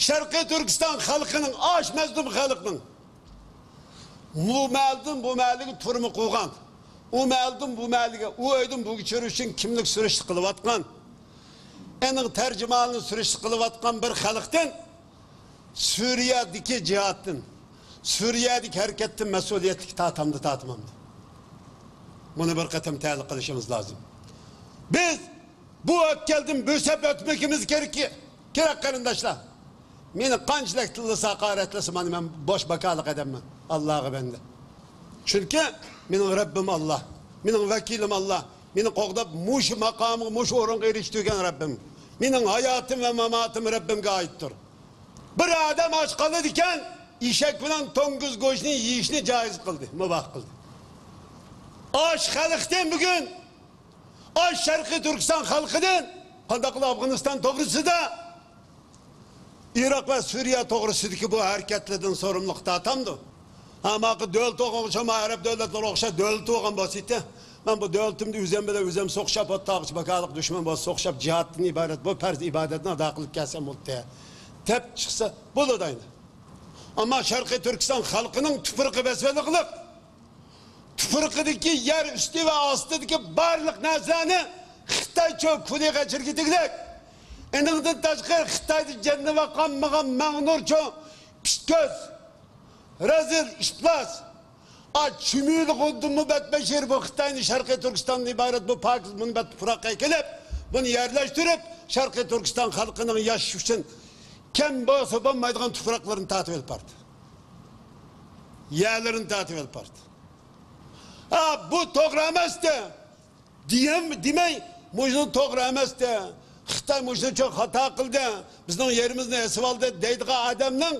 شەرقىي تۈركىستان خەلقىنىڭ، ئاش مەزلۇم خەلقنىڭ ئۇ مەھەلدىن بۇ مەھەللىگە تۈرمە قۇرغان، ئۇ مەھەلدىن بۇ مەھەللىگە، ئۇ ئۆيدىن بۇ ئۆيگە چۈشۈرۈش ئۈچۈن كىملىك سۈرۈشتە قىلىۋاتقان، ئېنىڭ تەرجىمانىنى سۈرۈشتە قىلىۋاتقان بىر خەلقتىن، سۈرىيەدىكى جىھادتىن، سۈرىيەدىكى ھەرىكەتتىن مەسئۇلىيەتلىك تارتامدۇ، تارتمامدۇ؟ بۇنى بىر قېتىم تەھلىل قىلىشىمىز لازىم. بىز بۇ ئۆتكەلدىن بۆسۈپ ئۆتمىكىمىز كېرەك، كېرەك، قېرىنداشلار. مېنى قانچىلىك تىللىسا، ھاقارەتلىسە، مانا مەن بوش باكالىق ئادەممەن. ئاللاغا بەندە. چۈنكى مېنىڭ رەببىم ئاللا. مېنىڭ ۋەكىلىم ئاللا. مېنى قوغداپ، مۇشۇ ماقامغا، مۇشۇ ئورۇنغا ئېرىشتۈرگەن رەببىم. مېنىڭ ھاياتىم ۋە ماماتىم رەببىمگە ئائىتتۇر. بىر ئادەم ئاچ قالىدىكەن، ئېشەك بىلەن توڭگۇز گۆشىنى يېيىشنى جايىز قىلدى، مۇباھ قىلدى. ئاچ خەلقتىن بۈگۈن، ئاچ شەرقىي تۈركىستان خەلقىدىن، قانداق قىلىپ ئافغانىستان توغرىسىدا، ئىراق ۋە سۈرىيە توغرىسىدىكى بۇ ھەرىكەتلەردىن سورۇملۇق تارتامدۇ؟ ھە، ماقۇل دۆلىتى بولغان، شۇ ئەرەب دۆلەتلىرى ئوخشاش دۆلىتى بولغان بولسا ئىدى، مەن بۇ دۆلىتىمدە ئۆزۈم بىلەن ئۆزۈم سوقۇشۇپ، ئوتتاقچى باكالىق دۈشمەن بولسا سوقۇشۇپ، جىھادتىن ئىبارەت بۇ پەرز ئىبادەتنى ئادا قىلىپ كەلسەم بولدى، دەپ چىقسا بولىدۇ ئەمدى. ئەمما شەرقىي تۈركىستان خەلقىنىڭ تۇپرىقى ۋەسۋەلىقلىق، تۇپرىقىدىكى يەر ئۈستى ۋە ئاستىدىكى بارلىق نەرسىلەرنى خىتايچۇ كۇلى غەچىرگە تېگىلىك. ئېنىڭدىن تاشقىرى، خىتايدا جېنىنى قالمىغان مەڭنۇرچۇ پىتكۆز، رەزىل، ئىپلاس، ئا، چۈمۈلە غۇندىمۇ بەتبەشىر بۇ خىتاينى شەرقىي تۈركىستاندىن ئىبارەت بۇ پاكىز مۇنبەت تۇپراققا ئەكېلىپ، بۇنى يەرلەشتۈرۈپ، شەرقىي تۈركىستان خەلقىنىڭ ياشىشى ئۈچۈن كەم بولسا بولمايدىغان تۇپراقلىرىنى تارتىۋېلىپ باردى. يەرلىرىنى تارتىۋېلىپ باردى. ھا، بۇ توغرا ئەمەستى دېيەم-، دېمەي، مۇشۇ توغرا ئەمەستى. خىتاي مۇشۇنچە خاتا قىلدى، بىزنىڭ يېرىمىزنى ئېسىۋالدى دەيدىغان ئادەمنىڭ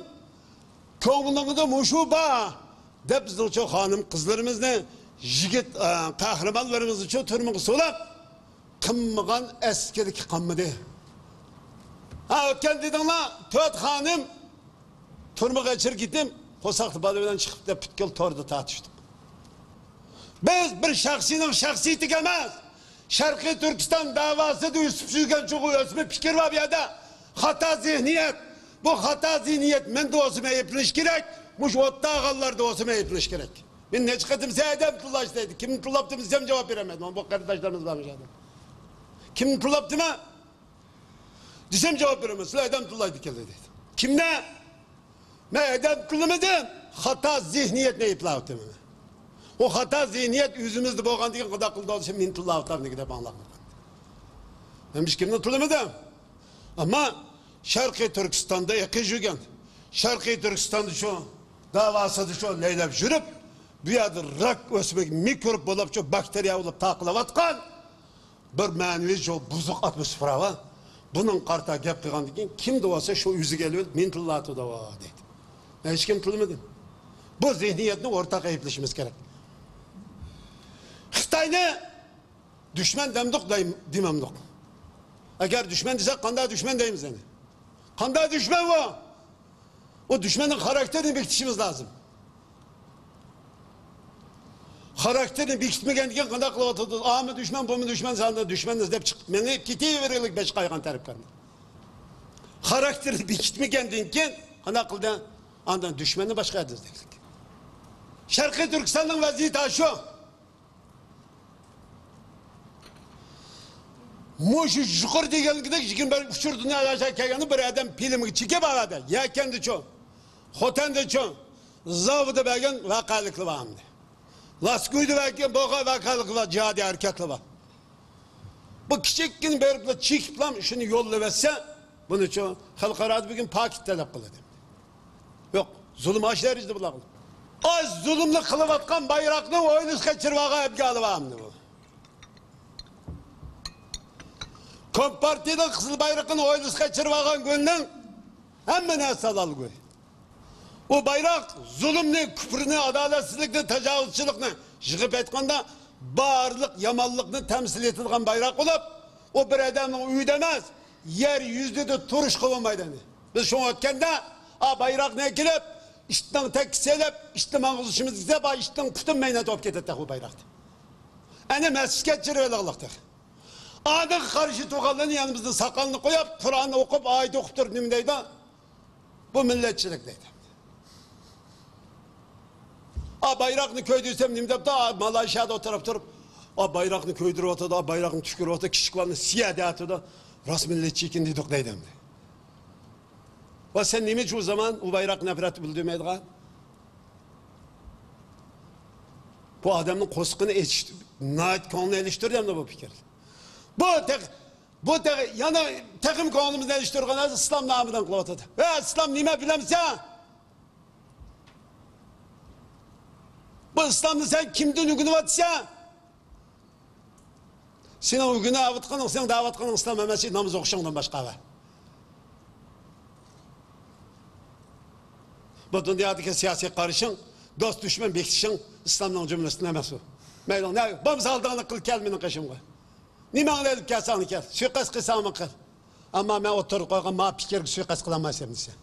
كۆڭلىڭدە مۇشۇ بار دەپ، بىزنىڭچۇ خانىم قىزلىرىمىزنى، يىگىت، ئە، قەھرىمانلىرىمىزنىچۇ تۈرمىگە سولاپ، قىلمىغان ئەسكىلىكى قالمىدى. ھا، ئۆتكەن دېدىڭلار، تۆت خانىم تۈرمىگە ئەچىرىپ كېتىپ، قورساقتا بالا بىلەن چىقىپ دەپ پۈتكۈل توردا تارتىشتۇق. بىز بىر شەخسنىڭ شەخسىيىتىگە ئەمەس، شەرقىي تۈركىستان دەۋاسىدا ئۆسۈپ يۈرگەن چوغۇ ئۆسمە پىكىر بار بۇ يەردە. خاتا زېھنىيەت. بۇ خاتا زېھنىيەت مەندە بولسىمۇ ئەيىبلىنىش كېرەك، مۇشۇ ئوتتاغانلاردا بولسىمۇ ئەيىبلىنىش كېرەك. مەن نەچچە قېتىم سەن ئادەم تىللاش دەيدۇ. كىمنى تىللاپتىمەن دېسەم جاۋاب بېرەلمەيدۇ. بۇ قېرىنداشلىرىمىز بار مۇشۇ يەردە. كىمنى تىللاپتىمەن؟ دېسەم جاۋاب بېرىمەن، سىلەر ئادەم تىللايدىكەنلەر دەيدۇ. كىمنى؟ مەن ئادەم تىللىمىدىم، خاتا زېھنىيەتنى ئەيىبلەۋاتىمەن. ئۇ خاتا زېھنىيەت ئۆزىمىزدە بولغاندىكىن قانداق قىلدى دېسە، مېنى تىللاۋاتامدىكى دەپ ئاڭلاپ. مەن ھېچكىمنى تىللىمىدىم. ئەمما شەرقىي تۈركىستاندا ئېقىش يۈرگەن، شەرقىي تۈركىستاندا شۇ دەۋاسىدا شۇ لەيلەپ يۈرۈپ، بۇ يەردە راك ئۆسمە مىكروب بولۇپ، شۇ باكتېرىيە بولۇپ تارقىلىۋاتقان بىر مەنىۋى شۇ بۇزۇق ئاتموسفېرا بار. بۇنىڭغا قارىتا گەپ قىلغاندىن كېيىن، كىمدە بولسا شۇ ئۆزىگە ئېلىۋېلىپ، مېنى تىللاۋاتىدۇ دەيدۇ. مەن ھېچكىمنى تىللىمىدىم. بۇ زېھنىيەتنى ئورتاق ئەيىبلىشىمىز كېرەك. خىتاينى دۈشمەن دەمدۇق دەي-، دېمەمدۇق. ئەگەر دۈشمەن دېسەك، قانداق دۈشمەن دەيمىز يەنە؟ قانداق دۈشمەن بۇ؟ ئۇ دۈشمەننىڭ خاراكتېرىنى بېكىتىشىمىز لازىم. خاراكتېرىنى بېكىتمىگەندىن كېيىن قانداق قىلىۋاتىدۇ؟ ئامۇ دۈشمەن، بۇمۇ دۈشمەن، سەندە دۈشمەن ئىزدەپ چىقىپ مېڭىپ كېتىۋېرىلىك بەش قايغان تەرەپكارنى. خاراكتېرىنى بېكىتمىگەندىن كېيىن قانداق قىلدى؟ ئاندىن دۈشمەننى باشقا يەردە ئىزدەيلىك. شەرقىي تۈركىستاننىڭ ۋەزىيىتى شۇ. مۇشۇ يۇقىرى دېگەنلىكىدەك يىگىرمە بىر ئۇچۇر دۇنيا ياشاپ كەلگەندە بىر ئادەم فىلىمگە چېكىپ ئالادۇ. يەكەندىچۇ، خوتەندىچۇ، زاۋۇدا بەرگەن ۋەقەلىكلەر بار ئەمدى. لاسكويدا بەرگەن بولغان ۋەقەلىكلەر، جىھادىي ھەرىكەتلەر بار. بۇ كىچىككىنە بېرىپلا چېكىپلا شۇنى يوللىۋەتسە، بۇنىچۇ خەلقئارادا بۈگۈن پاكىت تەلەپ قىلىدۇ. يوق، زۇلۇم ئاشۇ دەرىجىدە بۇلارغا. ئاز زۇلۇمنى قىلىۋاتقان بايراقنى ھويلىسىغا چىرىۋالغان ئەپكە ئالىۋالامدۇ بۇ؟ كومپارتىيىنىڭ قىزىل بايرىقىنى ھويلىسىغا چىرىۋالغان گۈلنىڭ ھەممە نەرسە ھالال گۈل. ئۇ بايراق زۇلۇمنى، كۇپرىنى، ئادالەتسىزلىكنى، تاجاۋۇزچىلىقنى يىغىپ ئېيتقاندا بارلىق يامانلىقنى تەمسىل ئېتىدىغان بايراق بولۇپ، ئۇ بىر ئادەمنىڭ ئۆيىدە ئەمەس، يەر يۈزىدە تۇرۇشقا بولمايدۇ ئەمدى. بىز شۇڭا ئۆتكەندە، ئا بايراقنى ئەكېلىپ، ئىتنىڭ تەككىسى ئېلىپ، ئىتنى ماڭغۇزۇشىمىز دېسە، بار ئىتنىڭ پۇتى مەينەت بولۇپ كېتەتتى ئۇ بايراقتا. ئەنە مەسچىتكە چىرىۋېلىغلىق تېخى. ئانىڭغا قارشى تۇرغانلارنى يەنە بىزنىڭ ساقالنى قويۇپ، قۇرئان ئوقۇپ، ئايەت ئوقۇپ تۇرۇپ نېمە دەيدۇ؟ بۇ مىللەتچىلىك دەيدۇ. ئا بايراقنى كۆيدۈرسەم نېمە دەپتۇ؟ ئا مالايشىيادا ئولتۇرۇپ تۇرۇپ، ئا بايراقنى كۆيدۈرۈۋاتىدۇ، ئا بايراقنى تۈشكۈرۈۋاتىدۇ، كىچىك بالىنى سىيە دەۋاتىدۇ. راست مىللەتچى ئىكەن دېدۇق دەيدۇ ئەمدى. ۋە سەن نېمە ئۈچۈن ئۇ زامان ئۇ بايراق نەپرەت بىلدۈرمەيدىغان؟ بۇ ئادەمنىڭ قورسىقىنى ئېچىش، ناھايىتى كۆڭلىنى ئېلىشتۇردى ئەمدى بۇ پىكىر. بۇ تېخى، بۇ تېخى، يەنە تېخىمۇ كۆڭلىمىزنى ئېلىشتۇرغان ھازىر ئىسلام نامىدىن قىلىۋاتىدۇ. ۋە ئىسلام نېمە بىلەمسەن؟ بۇ ئىسلامنى سەن كىمدىن ئۆگىنىۋاتىسەن؟ سېنىڭ ئۆگىنىۋاتقىنىڭ، سېنىڭ دەۋاتقىنىڭ ئىسلام ئەمەس، ناماز ئوقۇشۇڭدىن باشقا ۋە بۇ دۇنيادىكى سىياسىي قارىشىڭ، دوست دۈشمەن بېكىتىشىڭ ئىسلامنىڭ جۈملىسىدىن ئەمەس ئۇ. مەيلىڭ، نە بولمىسا ئالدىڭلىق قىل، كەل مېنىڭ قېشىمغا. نېمەڭنى ئېلىپ كەلسەڭ كەل، سۇيىقەست قىلساڭمۇ قىل. ئەمما مەن ئوتتۇرىغا قويغان ما پىكىرگە سۇيىقەست قىلالمايسەن دېسە.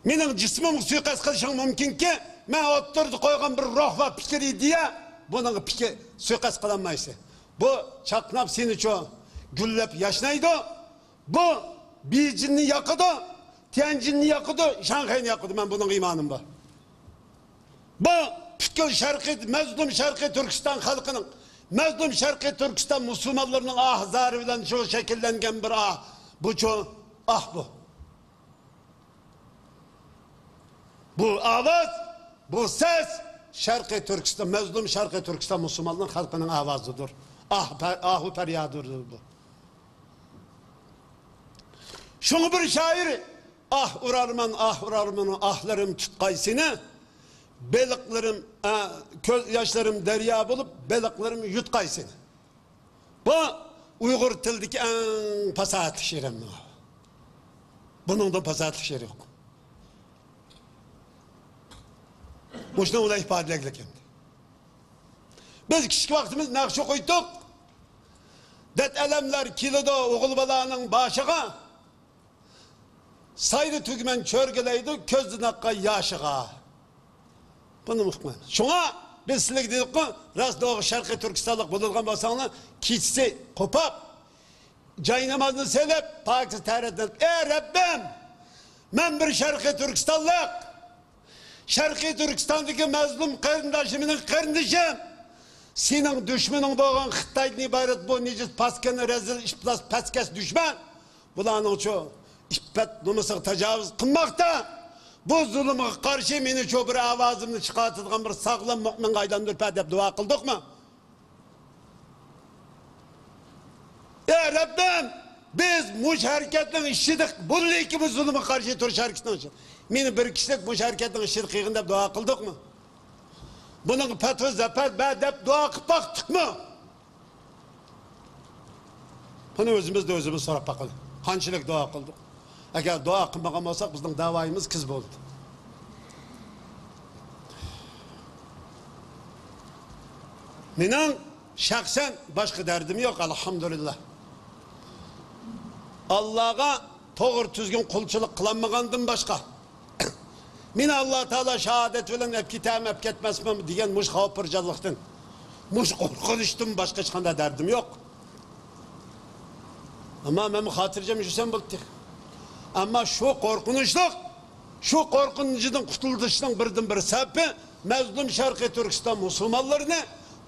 مېنىڭ جىسمىمغا سۇيىقەست قىلىشىڭ مۇمكىنكى، مەن ئوتتۇرىدا قويغان بىر روھ ۋە پىكىر، ئىدىيە، بۇنىڭغا پىكىر، سۇيىقەست قىلالمايسەن. بۇ چاقناپ سېنىچۇ گۈللەپ ياشنايدۇ. بۇ بېيجىڭنى ياقىدۇ، تيەنجىننى ياقىدۇ، شاڭخەينى ياقىدۇ. مەن بۇنىڭغا ئىمانىم بار. بۇ پۈتكۈل شەرقىي، مەزلۇم شەرقىي تۈركىستان خەلقىنىڭ، مەزلۇم شەرقىي تۈركىستان مۇسۇلمانلىرىنىڭ ئاھ زارى بىلەن شۇ شەكىللەنگەن بىر ئاھ. بۇچۇ ئاھ بۇ. بۇ ئاۋاز، بۇ سەس شەرقىي تۈركىستان، مەزلۇم شەرقىي تۈركىستان مۇسۇلمانلىرىنىڭ خەلقىنىڭ ئاۋازىدۇر. ئاھ، پە-، ئاھۇ پەريادىدۇر بۇ. شۇڭا بىر شائىر، «ئاھ ئۇرارمەن، ئاھ ئۇرارمەن، ئاھلىرىم تۇتقاي سېنى، بېلىقلىرىم، ئە، كۆز ياشلىرىم دەريا بولۇپ، بېلىقلىرىم يۇتقاي سېنى.» بۇ ئۇيغۇر تىلىدىكى ئەڭ پاساھەتلىك شېئىر ئەمدى. بۇنىڭدىن پاساھەتلىك شېئىر يوق. مۇشۇنى ئۇلار ئىپادىلەگلىك ئەمدى. بىز كىچىك ۋاقتىمىز ناخشا ئوقۇيتتۇق. دەرد ئەلەملەر كېلىدۇ ئوغۇل بالانىڭ باشىغا. سايدا تۈگمەن چۆرگىلەيدۇ كۆزدىن ئاققان ياشىغا. بۇنى ئۇقمايمىز. شۇڭا بىز سىلەرگە دېدۇققۇ، راست دوغرا شەرقىي تۈركىستانلىق بولىدىغان بولساڭلار، كېچىسى قوپاپ، جاينامازنى سېلىپ، پاكىز تەرەتنى، ئەي رەببىم، مەن بىر شەرقىي تۈركىستانلىق، شەرقىي تۈركىستاندىكى مەزلۇم قېرىنداشىم، مېنىڭ قېرىندىشىم، سېنىڭ دۈشمىنىڭ بولغان خىتايدىن ئىبارەت بۇ نىجىس پاسكىنا رەزىل ئىپلاس پەسكەس دۈشمەن بۇلارنىڭچۇ ئىپپەت نومۇسىغا تاجاۋۇز قىلماقتا. بۇ زۇلۇمغا قارشى مېنىچۇ بىر ئاۋازىمنى چىقارتىدىغان بىر ساغلام مۆمىنغا ئايلاندۇرۇپ بەر دەپ دۇئا قىلدۇقمۇ؟ ئەي رەببىم، بىز مۇشۇ ھەرىكەتنىڭ ئىچىدە بولدىكى بۇ زۇلۇمغا قارشى تۇرۇش ھەرىكىتىنىڭ ئىچىدە مېنى بىر كىشىلىك مۇشۇ ھەرىكەتنىڭ ئىچىدە قىلغىن دەپ دۇئا قىلدۇقمۇ؟ بۇنىڭغا پەتھۇ زەپەر بەر دەپ دۇئا قىلىپ باقتۇقمۇ؟ بۇنى ئۆزىمىزدە ئۆزىمىز سوراپ باقىلى. قانچىلىك دۇئا قىلدۇق؟ ئەگەر دۇئا قىلمىغان بولساق، بىزنىڭ داۋايىمىز كىز بولدى. مېنىڭ شەخسەن باشقا دەردىم يوق، ئەلھەمدۇلىللا. ئاللاغا توغرا تۈزگۈن قۇلچىلىق قىلالمىغاندىن باشقا، مېنى ئاللا تائالا شاھادەت بىلەن ئەپ كېتەرمۇ، ئەپ كەتمەسمۇ دېگەن مۇشۇ خەۋپۇرجانلىقتىن، مۇشۇ قورقۇنچتىن باشقا ھېچقانداق دەردىم يوق. ئەمما مەنمۇ خاتىرجەم يۈرسەم بولدى. ئەمما شۇ قورقۇنچلۇق، شۇ قورقۇنچىدىن قۇتۇلۇشنىڭ بىردىنبىر سەۋەبى، مەزلۇم شەرقىي تۈركىستان مۇسۇلمانلىرىنى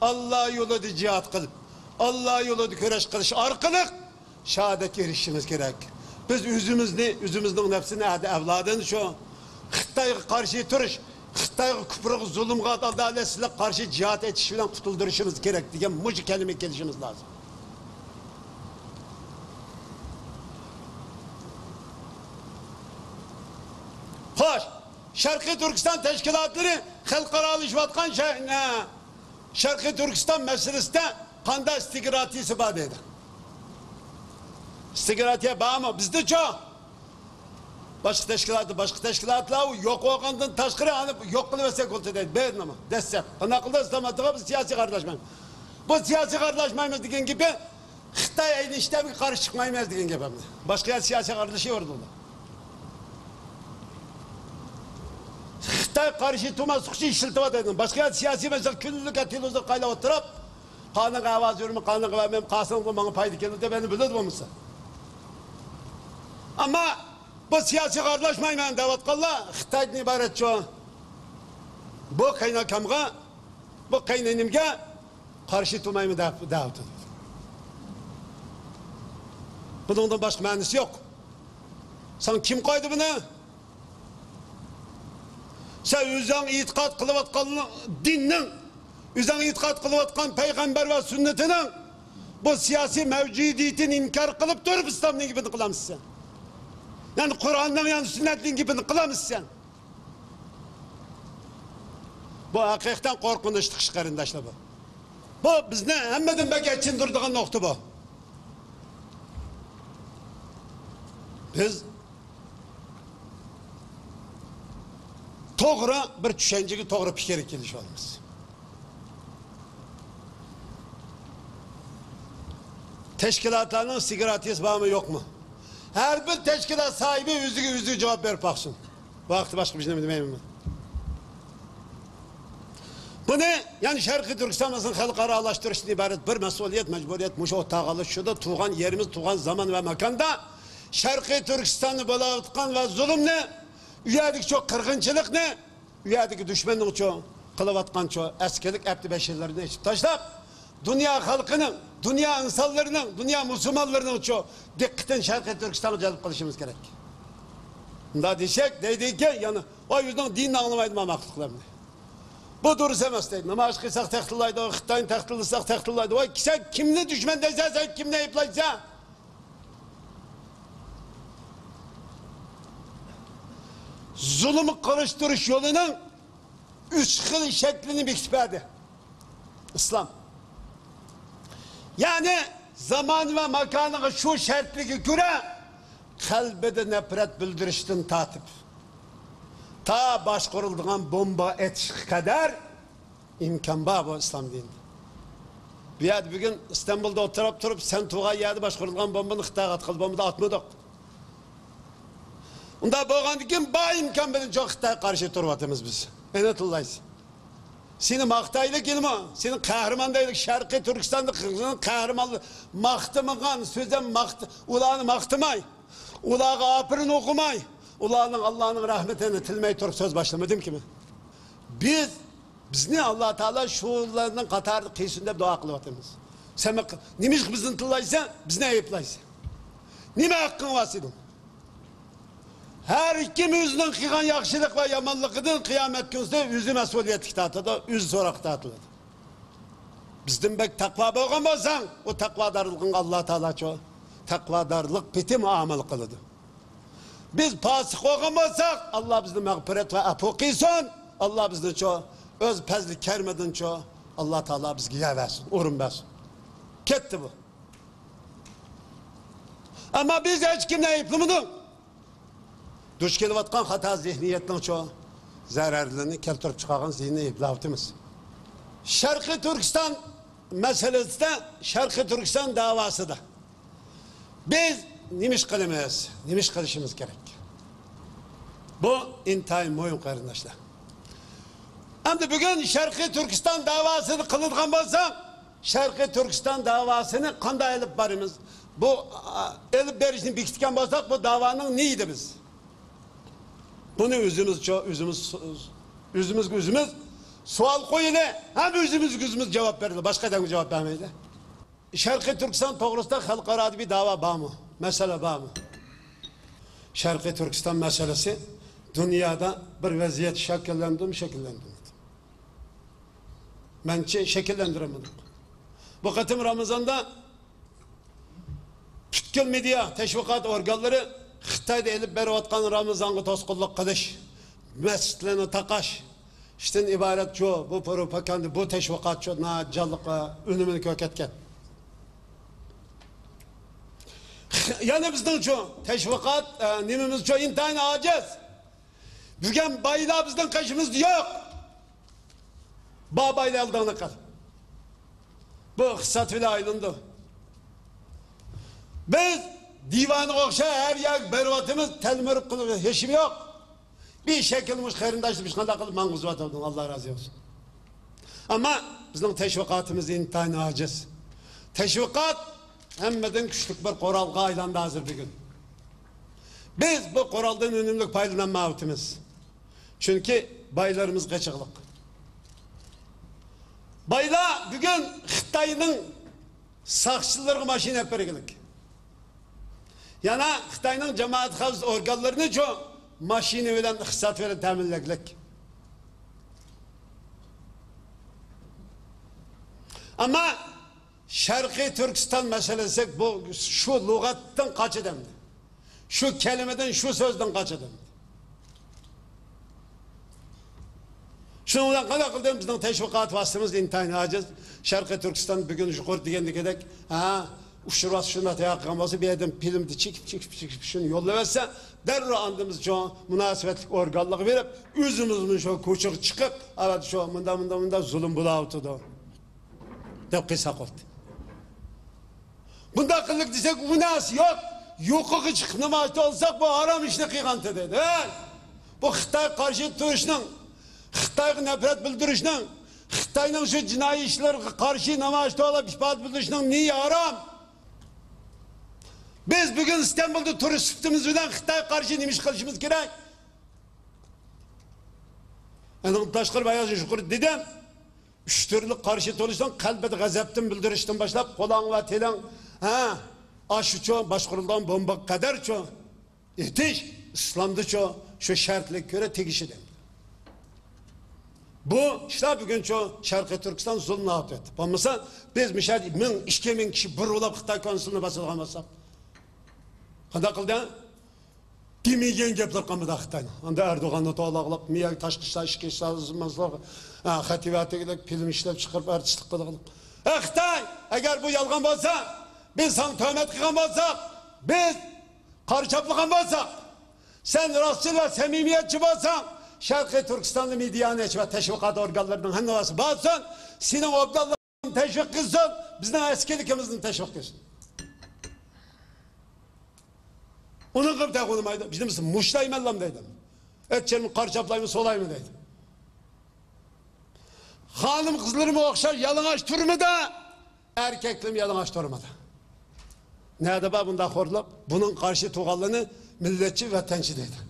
ئاللا يولىدا جىھاد قىلىپ، ئاللا يولىدا كۈرەش قىلىش ئارقىلىق شاھادەتكە ئېرىشىشىمىز كېرەك. بىز ئۆزىمىزنى، ئۆزىمىزنىڭ نەپسىنى، ئەھدى ئەۋلادىنى شۇ خىتايغا قارشى تۇرۇش، خىتايغا، كۇپرىغا، زۇلۇمغا، ئادالەتسىزلىككە قارشى جىھاد ئېتىش بىلەن قۇتۇلدۇرۇشىمىز كېرەك دېگەن مۇشۇ كەلىمىگە كېلىشىمىز لازىم. خوش، شەرقىي تۈركىستان تەشكىلاتلىرى خەلقئارالىشىۋاتقان شە-، نە، شەرقىي تۈركىستان مەسىلىسىدە قانداق ئىستىگراتىيىسى بار دەيدۇ. ئىستىگراتىيە بارمۇ؟ بىزدىچۇ؟ باشقا تەشكىلاتى، باشقا تەشكىلاتلار يوق بولغاندىن تاشقىرى، ئانى يوق قىلىۋەتسەك بولدى دەيدۇ. بىر نېمە؟ دەسسەپ. قانداق قىلدى ئىسلام ئاتىغا؟ بىز سىياسىي قارشىلاشمايمىز. بۇ سىياسىي قارشىلاشمايمىز دېگەن گېپى، خىتاي ئەينى ئىشتەمگە قارشى چىقمايمىز دېگەن گەپ ئەمدى. باشقا يەردە سىياسىي قارشىلىشىۋېرىدۇ. خىتاي قارشى تۇرماسلىقچە ئىشلىتىۋاتىدۇ. باشقا يەردە سىياسىي مەسىلە كۈنلۈك تېلېۋىزور قايلاۋاتتۇرۇپ، قانۇنغا ئاۋاز بېرىمەن، قانۇنغا بەرمەيمەن، قالسىڭىز ماڭا پايدا كېلىدۇ دەپ ئەنە بىلىدۇ بولمىسا. ئەمما بۇ سىياسىي ئارىلاشمايمەن دەۋاتقانلار خىتايدىن ئىبارەتچۇ. بۇ قېيىنئاكامغا، بۇ قېيىنئىنىمگە قارشى تۇرمايمەن دەپ، دەۋاتىدۇ. بۇنىڭدىن باشقا مەنىسى يوق. ساڭا كىم قويدى بۇنى؟ سەن ئۆزۈڭ ئېتىقاد قىلىۋاتقان دىننىڭ، ئۆزۈڭ ئېتىقاد قىلىۋاتقان پەيغەمبەر ۋە سۈننىتىنىڭ بۇ سىياسىي مەۋجۇدىيىتىنى ئىنكار قىلىپ تۇرۇپ، ئىسلامنىڭ گېپىنى قىلامسەن سەن؟ يەنى قۇرئاننىڭ، يەنى سۈننەتنىڭ گېپىنى قىلامسەن سەن؟ بۇ ھەقىقەتەن قورقۇنچلۇق ئىش، قېرىنداشلار، بۇ. بۇ بىزنى ھەممىدىن بەك ئېچىندۇرىدىغان نۇقتا بۇ. بىز توغرا بىر چۈشەنچىگە، توغرا پىكىرگە كېلىشىۋالىمىز. تەشكىلاتلارنىڭ ئىستىگراتىيىسى بارمۇ، يوقمۇ؟ ھەر بىر تەشكىلات ساھىبى ئۆزىگە ئۆزى جاۋاب بېرىپ باقسۇن. بۇ ھەقتە باشقا بىر نېمە دېمەيمەن. بۇنى، يەنى شەرقىي تۈركىستان مەسىلىسىنى خەلقئارالاشتۇرۇشتىن ئىبارەت بىر مەسئۇلىيەت، مەجبۇرىيەت مۇشۇ ئوتتۇرىغا ئالىش. شۇدا تۇغان يېرىمىز، تۇغان زامان ۋە ماكاندا شەرقىي تۈركىستاندا بولۇۋاتقان ۋە زۇلۇمنى، ئۇ يەردىكى شۇ قىرغىنچىلىقنى، ئۇ يەردىكى دۈشمەننىڭچۇ قىلىۋاتقانچۇ ئەسكىلىك ئەپتى بەشىرلىرىنى ئېچىپ تاشلاپ، دۇنيا خەلقىنىڭ، دۇنيا ئىنسانلىرىنىڭ، دۇنيا مۇسۇلمانلىرىنىڭچۇ دىققىتىنى شەرقىي تۈركىستانغا جەلپ قىلىشىمىز كېرەك. مۇنداق دېسەك، دەيدىكەن، يەنە، ۋاي، ئۆزىنىڭ دىنىنى ئاڭلىمايدۇ، مانا قىلىقلارنى. بۇ دۇرۇس ئەمەس دەيدۇ. نامايىش قىلساق تەھقىرلەيدۇ، خىتاينى تەھقىرلىساق تەھقىرلەيدۇ. ۋاي، سەن كىمنى دۈشمەن دەيسەن، سەن كىمنى ئەيىبلەيسەن؟ زۇلۇم قىلىشتۇرۇش يولىنىڭ ئۈچ خىل شەكلىنى بېكىتىپ بەردى ئىسلام. يەنى زامان ۋە ماكانىغا شۇ شەرتلىككە كۆرە قەلبىدە نەپرەت بىلدۈرۈشتىن تارتىپ، تا باشقۇرۇلىدىغان بومبا ئېتىشقا قەدەر ئىمكان بار بۇ ئىسلام دىنىدا. بۇ يەردە بۈگۈن ئىستانبۇلدا ئولتۇرۇپ تۇرۇپ، سەن تۇرغان يەردە باشقۇرۇلغان بومبىنى خىتايغا ئاتقىلى بولمىدى، ئاتمىدۇق. ئۇنداق بولغاندىكىن بار ئىمكان بىلەن شۇ خىتايغا قارشى تۇرۇۋاتىمىز بىز. ئېنى تىللايسىز. سېنى ماختايلى كېلىمۇ؟ سېنى قەھرىمان دەيلى. شەرقىي تۈركىستاندا قىلغان قەھرىمانلىق ماختىمىغان سۆزەم ماخت-، ئۇلارنى ماختىماي، ئۇلارغا ئاپىرىن ئوقۇماي، ئۇلارنىڭ ئاللانىڭ رەھمىتىنى تىلىمەي تۇرۇپ سۆز باشلىمىدىمكىمەن؟ بىز، بىزنى ئاللا تائالا شۇلارنىڭ قاتارىدا قىلسۇن دەپ دۇئا قىلىۋاتىمىز. سەن نېمىشقا بىزنى تىللايسەن، بىزنى ئەيىبلەيسەن؟ نېمە ھەققىڭ بار سېنىڭ؟ ھەر كىم ئۆزىنىڭ قىلغان ياخشىلىق ۋە يامانلىقىدىن قىيامەت كۈنىسى ئۆزى مەسئۇلىيەتلىك تارتىدۇ، ئۆزى سوراققا تارتىلىدۇ. بىزدىن بەك تەقۋا بولغان بولساڭ، ئۇ تەقۋادارلىقىڭغا ئاللا تائالاچۇ تەقۋادارلىق پېتى مۇئامىلە قىلىدۇ. بىز پاسىق بولغان بولساق، ئاللا بىزنى مەغپىرەت ۋە ئەپۇ قىلسۇن. ئاللا بىزنىچۇ ئۆز پەزلى كەرىمىدىنچۇ ئاللا تائالا بىزگە يەر بەرسۇن، ئورۇن بەرسۇن. كەتتى بۇ. ئەمما بىز ھېچكىمنى ئەيىبلىمىدۇق. دۇچ كېلىۋاتقان خاتا زېھنىيەتنىڭچۇ زەرەرلىرىنى كەلتۈرۈپ چىقارغان زېھنىنى ئەيىبلەۋاتىمىز. شەرقىي تۈركىستان مەسىلىسىدە، شەرقىي تۈركىستان دەۋاسىدا بىز نېمە ئىش قىلىمىز، نېمە ئىش قىلىشىمىز كېرەك؟ بۇ ئىنتايىن مۇھىم، قېرىنداشلار. ئەمدى بۈگۈن شەرقىي تۈركىستان دەۋاسىنى قىلىدىغان بولساق، شەرقىي تۈركىستان دەۋاسىنى قانداق ئېلىپ بارىمىز؟ بۇ، ئا، ئېلىپ بېرىشنى بېكىتكەن بولساق، بۇ دەۋانىڭ نېيىدى بىز؟ بۇنى ئۆزىمىزچۇ، ئۆزىمىز، ئۆزىمىزگە ئۆزىمىز سوئال قويىلى، ھەم ئۆزىمىزگە ئۆزىمىز جاۋاب بېرىلى. باشقا ئادەمگە جاۋاب بەرمەيلى. شەرقىي تۈركىستان توغرىسىدا خەلقئارادا بىر دەۋا بارمۇ؟ مەسىلە بارمۇ؟ شەرقىي تۈركىستان مەسىلىسى دۇنيادا بىر ۋەزىيەت شەكىللەندىمۇ، شەكىللەندۈرمىدى؟ مەنچە شەكىللەندۈرەلمىدۇق. بۇ قېتىم رامىزاندا پۈتكۈل مېدىيا، تەشۋىقات ئورگانلىرى خىتايدا ئېلىپ بېرىۋاتقان رامىزانغا توسقۇنلۇق قىلىش، مەسچىتلەرنى تاقاش، ئىشتىن ئىبارەت شۇ، بۇ پروپاگاندا، بۇ تەشۋىقات شۇ ناھايىتى جانلىق، ئە، ئۈنۈمىنى كۆرسەتكەن. يەنە بىزنىڭچۇ تەشۋىقات، ئە، نېمىمىزچۇ ئىنتايىن ئاجىز. بۈگۈن بايلار بىزنىڭ قېشىمىزدا يوق. بار بايلار ئالدىڭدا قال. بۇ ئىقتىساد بىلەن ئايلىنىدۇ. بىز دىۋانىغا ئوخشاش ھەر يەرگە بېرىۋاتىمىز، تەلمۈرۈپ قىلىپ ھېشىم يوق. بىر شەكىل مۇشۇ قېرىنداشلار ھېچقانداق قىلىپ ماڭغۇزۇۋاتىدۇ، ئاللا رازى بولسۇن. ئەمما بىزنىڭ تەشۋىقاتىمىز ئىنتايىن ئاجىز. تەشۋىقات ھەممىدىن كۈچلۈك بىر قورالغا ئايلاندى ھازىر بۈگۈن. بىز بۇ قورالدىن ئۈنۈملۈك پايدىلانمايۋاتىمىز. چۈنكى بايلىرىمىز قېچىقلىق. بايلار بۈگۈن خىتاينىڭ ساقچىلىرىغا ماشىنا ئېلىپ بەرگۈلۈك. يەنە خىتاينىڭ جامائەت خەۋپسىزلىك ئورگانلىرىنىچۇ ماشىنا بىلەن، ئىقتىساد بىلەن تەمىنلەگلىك. ئەمما شەرقىي تۈركىستان مەسىلىسى بۇ، شۇ لۇغەتتىن قاچىدۇ ئەمدى. شۇ كەلىمىدىن، شۇ سۆزدىن قاچىدۇ ئەمدى. شۇنىڭ بىلەن قانداق قىلدى؟ بىزنىڭ تەشۋىقات ۋاسىتىمىز ئىنتايىن ئاجىز. شەرقىي تۈركىستان بۈگۈن يۇقىرىدا دېگەندىكىدەك، ھە، ئۇچۇرۋاتسا شۇنداق تەييار قىلغان بولسا، بۇ يەردىن فىلىمنى چېكىپ، چېكىپ، چېكىپ، شۇنى يوللاۋەتسە، دەررۇ ئاندىن بىز شۇ مۇناسىۋەتلىك ئورگانلارغا بېرىپ، ئۆزىمىزمۇ شۇ كوچىغا چىقىپ، ئاۋات شۇ مۇنداق، مۇنداق، مۇنداق زۇلۇم بولاۋاتىدۇ دەپ قىلساق بولدى. بۇنداق قىلدۇق دېسەك، ئۇ نەرسە يوق. يوقىغا چىقىپ نامايىش قىلساق، بۇ ھارام ئىشنى قىلغانتى دەيدۇ. ھەي! بۇ خىتايغا قارشى تۇرۇشنىڭ، خىتايغا نەپرەت بىلدۈرۈشنىڭ، خىتاينىڭ شۇ جىنايى ئىشلىرىغا قارشى نامايىش توۋلاپ ئىپادە بىلدۈرۈشنىڭ نېيى ھارام؟ بىز بۈگۈن ئىستانبۇلدا تۇرۇش سۈپىتىمىز بىلەن خىتايغا قارشى نېمە ئىش قىلىشىمىز كېرەك؟ ئۇنىڭدىن تاشقىرى، بايا يۇقىرىدا دېدىم، ئۈچ تۈرلۈك قارشى تۇرۇشنىڭ قەلبىدە غەزەپتىن بىلدۈرۈشتىن باشلاپ، قولۇڭ ۋە تىلىڭ، ھە، ئاشۇچۇ باشقۇرۇلىدىغان بومبىغا قەدەرچۇ ئېتىش ئىسلامدىچۇ شۇ شەرتلىككە كۆرە تېگىشلىك. بۇ ئىشلار بۈگۈنچۇ شەرقىي تۈركىستان زۇلۇمنى ئاپەت. بولمىسا بىز مۇشۇ يەردە مىڭ، ئىككى مىڭ كىشى بىر بولاپ خىتاي كونسۇلىنى باسىدىغان بولساق، قانداق قىلدى؟ دېمىگەن گەپلەر قالمىدى خىتاينىڭ. ئاندا ئەردوغاننى توۋلاپ، مىيەگە تاشقى ئىشلار، ئىچكى ئىشلار، ھە، خەتىۋە تېگىلىك، فىلىم ئىشلەپ چىقىرىپ، ئارتىسلىق قىلغىلىق. ئەي خىتاي، ئەگەر بۇ يالغان بولسا، بىز ساڭا تۆھمەت قىلغان بولساق، بىز قارا چاپلىغان بولساق، سەن راستچىل ۋە سەمىمىيەتچى بولساڭ، شەرقىي تۈركىستاندا مېدىيانى ئېچىۋەت، تەشۋىقات ئورگانلىرىنىڭ ھەممىسى بارسۇن، سېنىڭ ئوبدانلىقىڭنى تەشۋىق قىلسۇن، بىزنىڭ ئەسكىلىكىمىزنى تەشۋىق قىلسۇن. ئۇنىڭغا تەق ئۇنىمايدۇ. بىزنى مۇشتلايمەنلام دەيدۇ. ئەتچىرمۇ قارا چاپلايمۇ سولايمۇ دەيدۇ. خانىم قىزلىرىمۇ ئوخشاش يالىڭاچ تۈرمىدە، ئەركەكلىرىمۇ يالىڭاچ تۈرمىدە. نەدە بار بۇنداق خورلۇق؟ بۇنىڭ قارشى تۇرغانلىرىنى مىللەتچى، ۋەتەنچى دەيدۇ.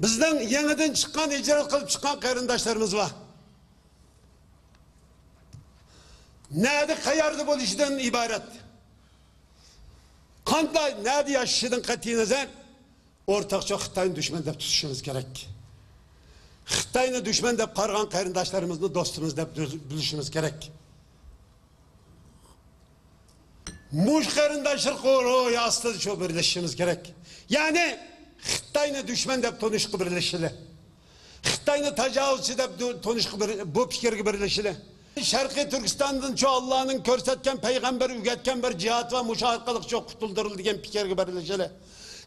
بىزنىڭ يېڭىدىن چىققان، ھىجرەت قىلىپ چىققان قېرىنداشلىرىمىز بار. نەدە، قەيەردە بولۇشىدىن ئىبارەت. قانداق، نەدە ياشىشىدىن قەتئىينەزەر، ئورتاقچە خىتاينى دۈشمەن دەپ تۇتۇشىمىز كېرەك. خىتاينى دۈشمەن دەپ قارىغان قېرىنداشلارىمىزنى دوستىمىز دەپ بىلىشىمىز كېرەك. مۇشۇ قېرىنداشلىق روھى ئاستىدا شۇ بىرلىشىشىمىز كېرەك. يەنى خىتاينى دۈشمەن دەپ تونۇشقا بىرلىشىلى. خىتاينى تاجاۋۇزچى دەپ دۇ-، تونۇشقا بىر-، بۇ پىكىرگە بىرلىشىلى. شەرقىي تۈركىستاندىن شۇ ئاللانىڭ كۆرسەتكەن، پەيغەمبەر ئۆگەتكەن بىر جىھاد ۋە مۇشۇ ئارقىلىق شۇ قۇتۇلدۇرۇلىدىغان پىكىرگە بىرلىشىلى.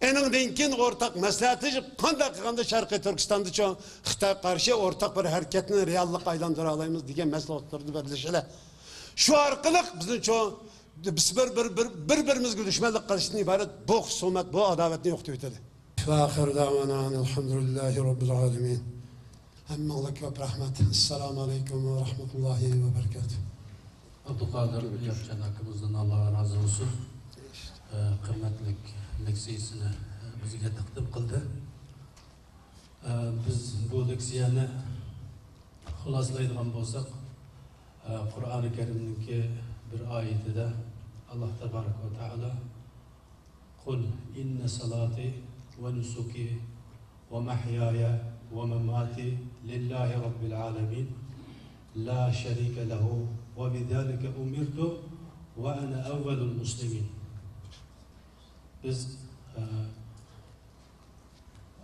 ئېنىڭدىن كېيىن ئورتاق مەسلىھەتلىشىپ، قانداق قىلغاندا شەرقىي تۈركىستاندا شۇ خىتايغا قارشى ئورتاق بىر ھەرىكەتنى رېئاللىققا ئايلاندۇرالايمىز دېگەن مەسىلە ئوتتۇرىدا بىرلىشىلە. شۇ ئارقىلىق بىزنىڭ شۇ بىز بىر، بىر، بىر، بىر-بىرىمىزگە دۈشمەنلىك قىلىشتىن ئىبارەت بۇ خۇسۇمەت، بۇ ئاداۋەتنى يوقىتىۋېتىدۇ. ۋە ئاخىر دەۋانا ئەنىلھەمدۇلىللاھى رەببىل ئالەمىن. ھەممىڭلارغا كۆپ رەھمەت. ئەسسالامۇ ئەلەيكۇم ۋە رەھمەتۇللاھى ۋە بەرىكاتۇھ. ئابدۇقادىر ياپچان ئاكىمىزدىن ئاللا رازى بولسۇن. ئە، قىممەتلىك لېكسىيىسىنى، ئە، بىزگە تەقدىم قىلدى. ئە، بىز بۇ لېكسىيەنى خۇلاسىلايدىغان بولساق، ئە، قۇرئانى كەرىمنىڭكى بىر ئايىتىدە ئاللا تەبارەك ۋە تائالا، قل إن صلاتي ونسكي ومحياي ومماتي لله رب العالمين لا شريك له وبذلك أمرت وأنا أول المسلمين. بىز، ئە،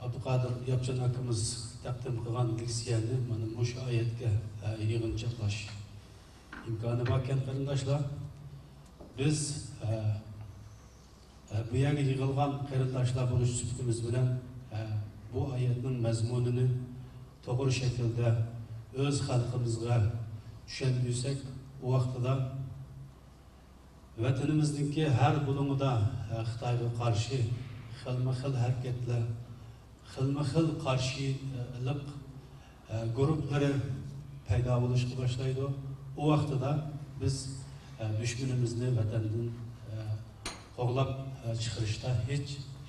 ئابدۇقادىر ياپچان ئاكىمىز تەقدىم قىلغان لېكسىيەنى مانا مۇشۇ ئايەتكە، ئە، يىغىنچاقلاش ئىمكانى باركەن، قېرىنداشلار. بىز، ئە، ئە، بۇ يەرگە يىغىلغان قېرىنداشلار بولۇش سۈپىتىمىز بىلەن، ئە، بۇ ئايەتنىڭ مەزمۇنىنى توغرا شەكىلدە ئۆز خەلقىمىزگە چۈشەندۈرسەك، ئۇ ۋاقتىدا ۋەتىنىمىزنىڭكى ھەر بۇلۇڭىدا، ئە، خىتايغا قارشى خىلمۇ خىل ھەرىكەتلەر، خىلمۇ خىل قارشىلىق، ئە، گۇرۇپپىلىرى پەيدا بولۇشقا باشلايدۇ. ئۇ ۋاقتىدا بىز، ئە، دۈشمىنىمىزنى ۋەتەندىن، ئە، قوغلاپ، ئە، چىقىرىشتا ھېچ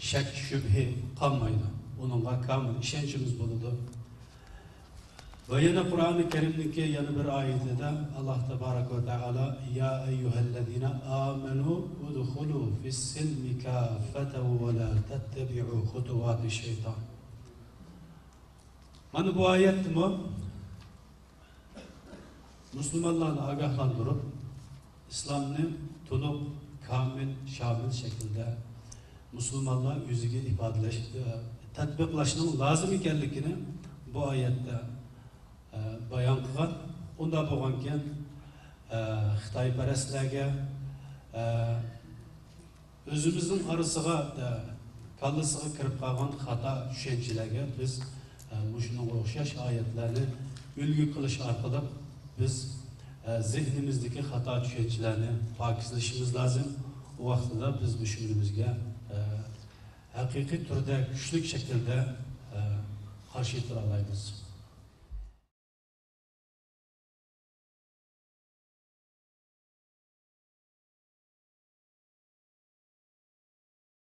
شەك، شۈبھە قالمايدۇ. ئۇنىڭغا كامىل ئىشەنچىمىز بولىدۇ. ۋە يەنە قۇرئانى كەرىمنىڭكى يەنە بىر ئايىتىدە ئاللا تەبارەك ۋە تائالا، يا أيها الذين آمنوا ادخلوا في السلم كافة ولا تتبعوا خطوات الشيطان. مانا بۇ ئايەتتىمۇ مۇسۇلمانلارنى ئاگاھلاندۇرۇپ، ئىسلامنى تولۇق، كامىل، شامىل شەكىلدە مۇسۇلمانلار ئۆزىگە ئىپادىلەش، تەتبىقلاشنىڭ لازىم ئىكەنلىكىنى بۇ ئايەتتە، ئە، بايان قىلغان. ئۇنداق بولغانكەن، ئە، خىتايپەرەسلەرگە، ئە، ئۆزىمىزنىڭ ئارىسىغا، ئە، كاللىسىغا كىرىپ قالغان خاتا چۈشەنچىلەرگە بىز، ئە، مۇشۇنىڭغا ئوخشاش ئايەتلەرنى ئۈلگە قىلىش ئارقىلىق بىز، ئە، زېھنىمىزدىكى خاتا چۈشەنچىلەرنى پاكىزلىشىمىز لازىم. ئۇ ۋاقتىدا بىز دۈشمىنىمىزگە، ئە، ھەقىقىي تۈردە، كۈچلۈك شەكىلدە، ئە، قارشى تۇرالايمىز.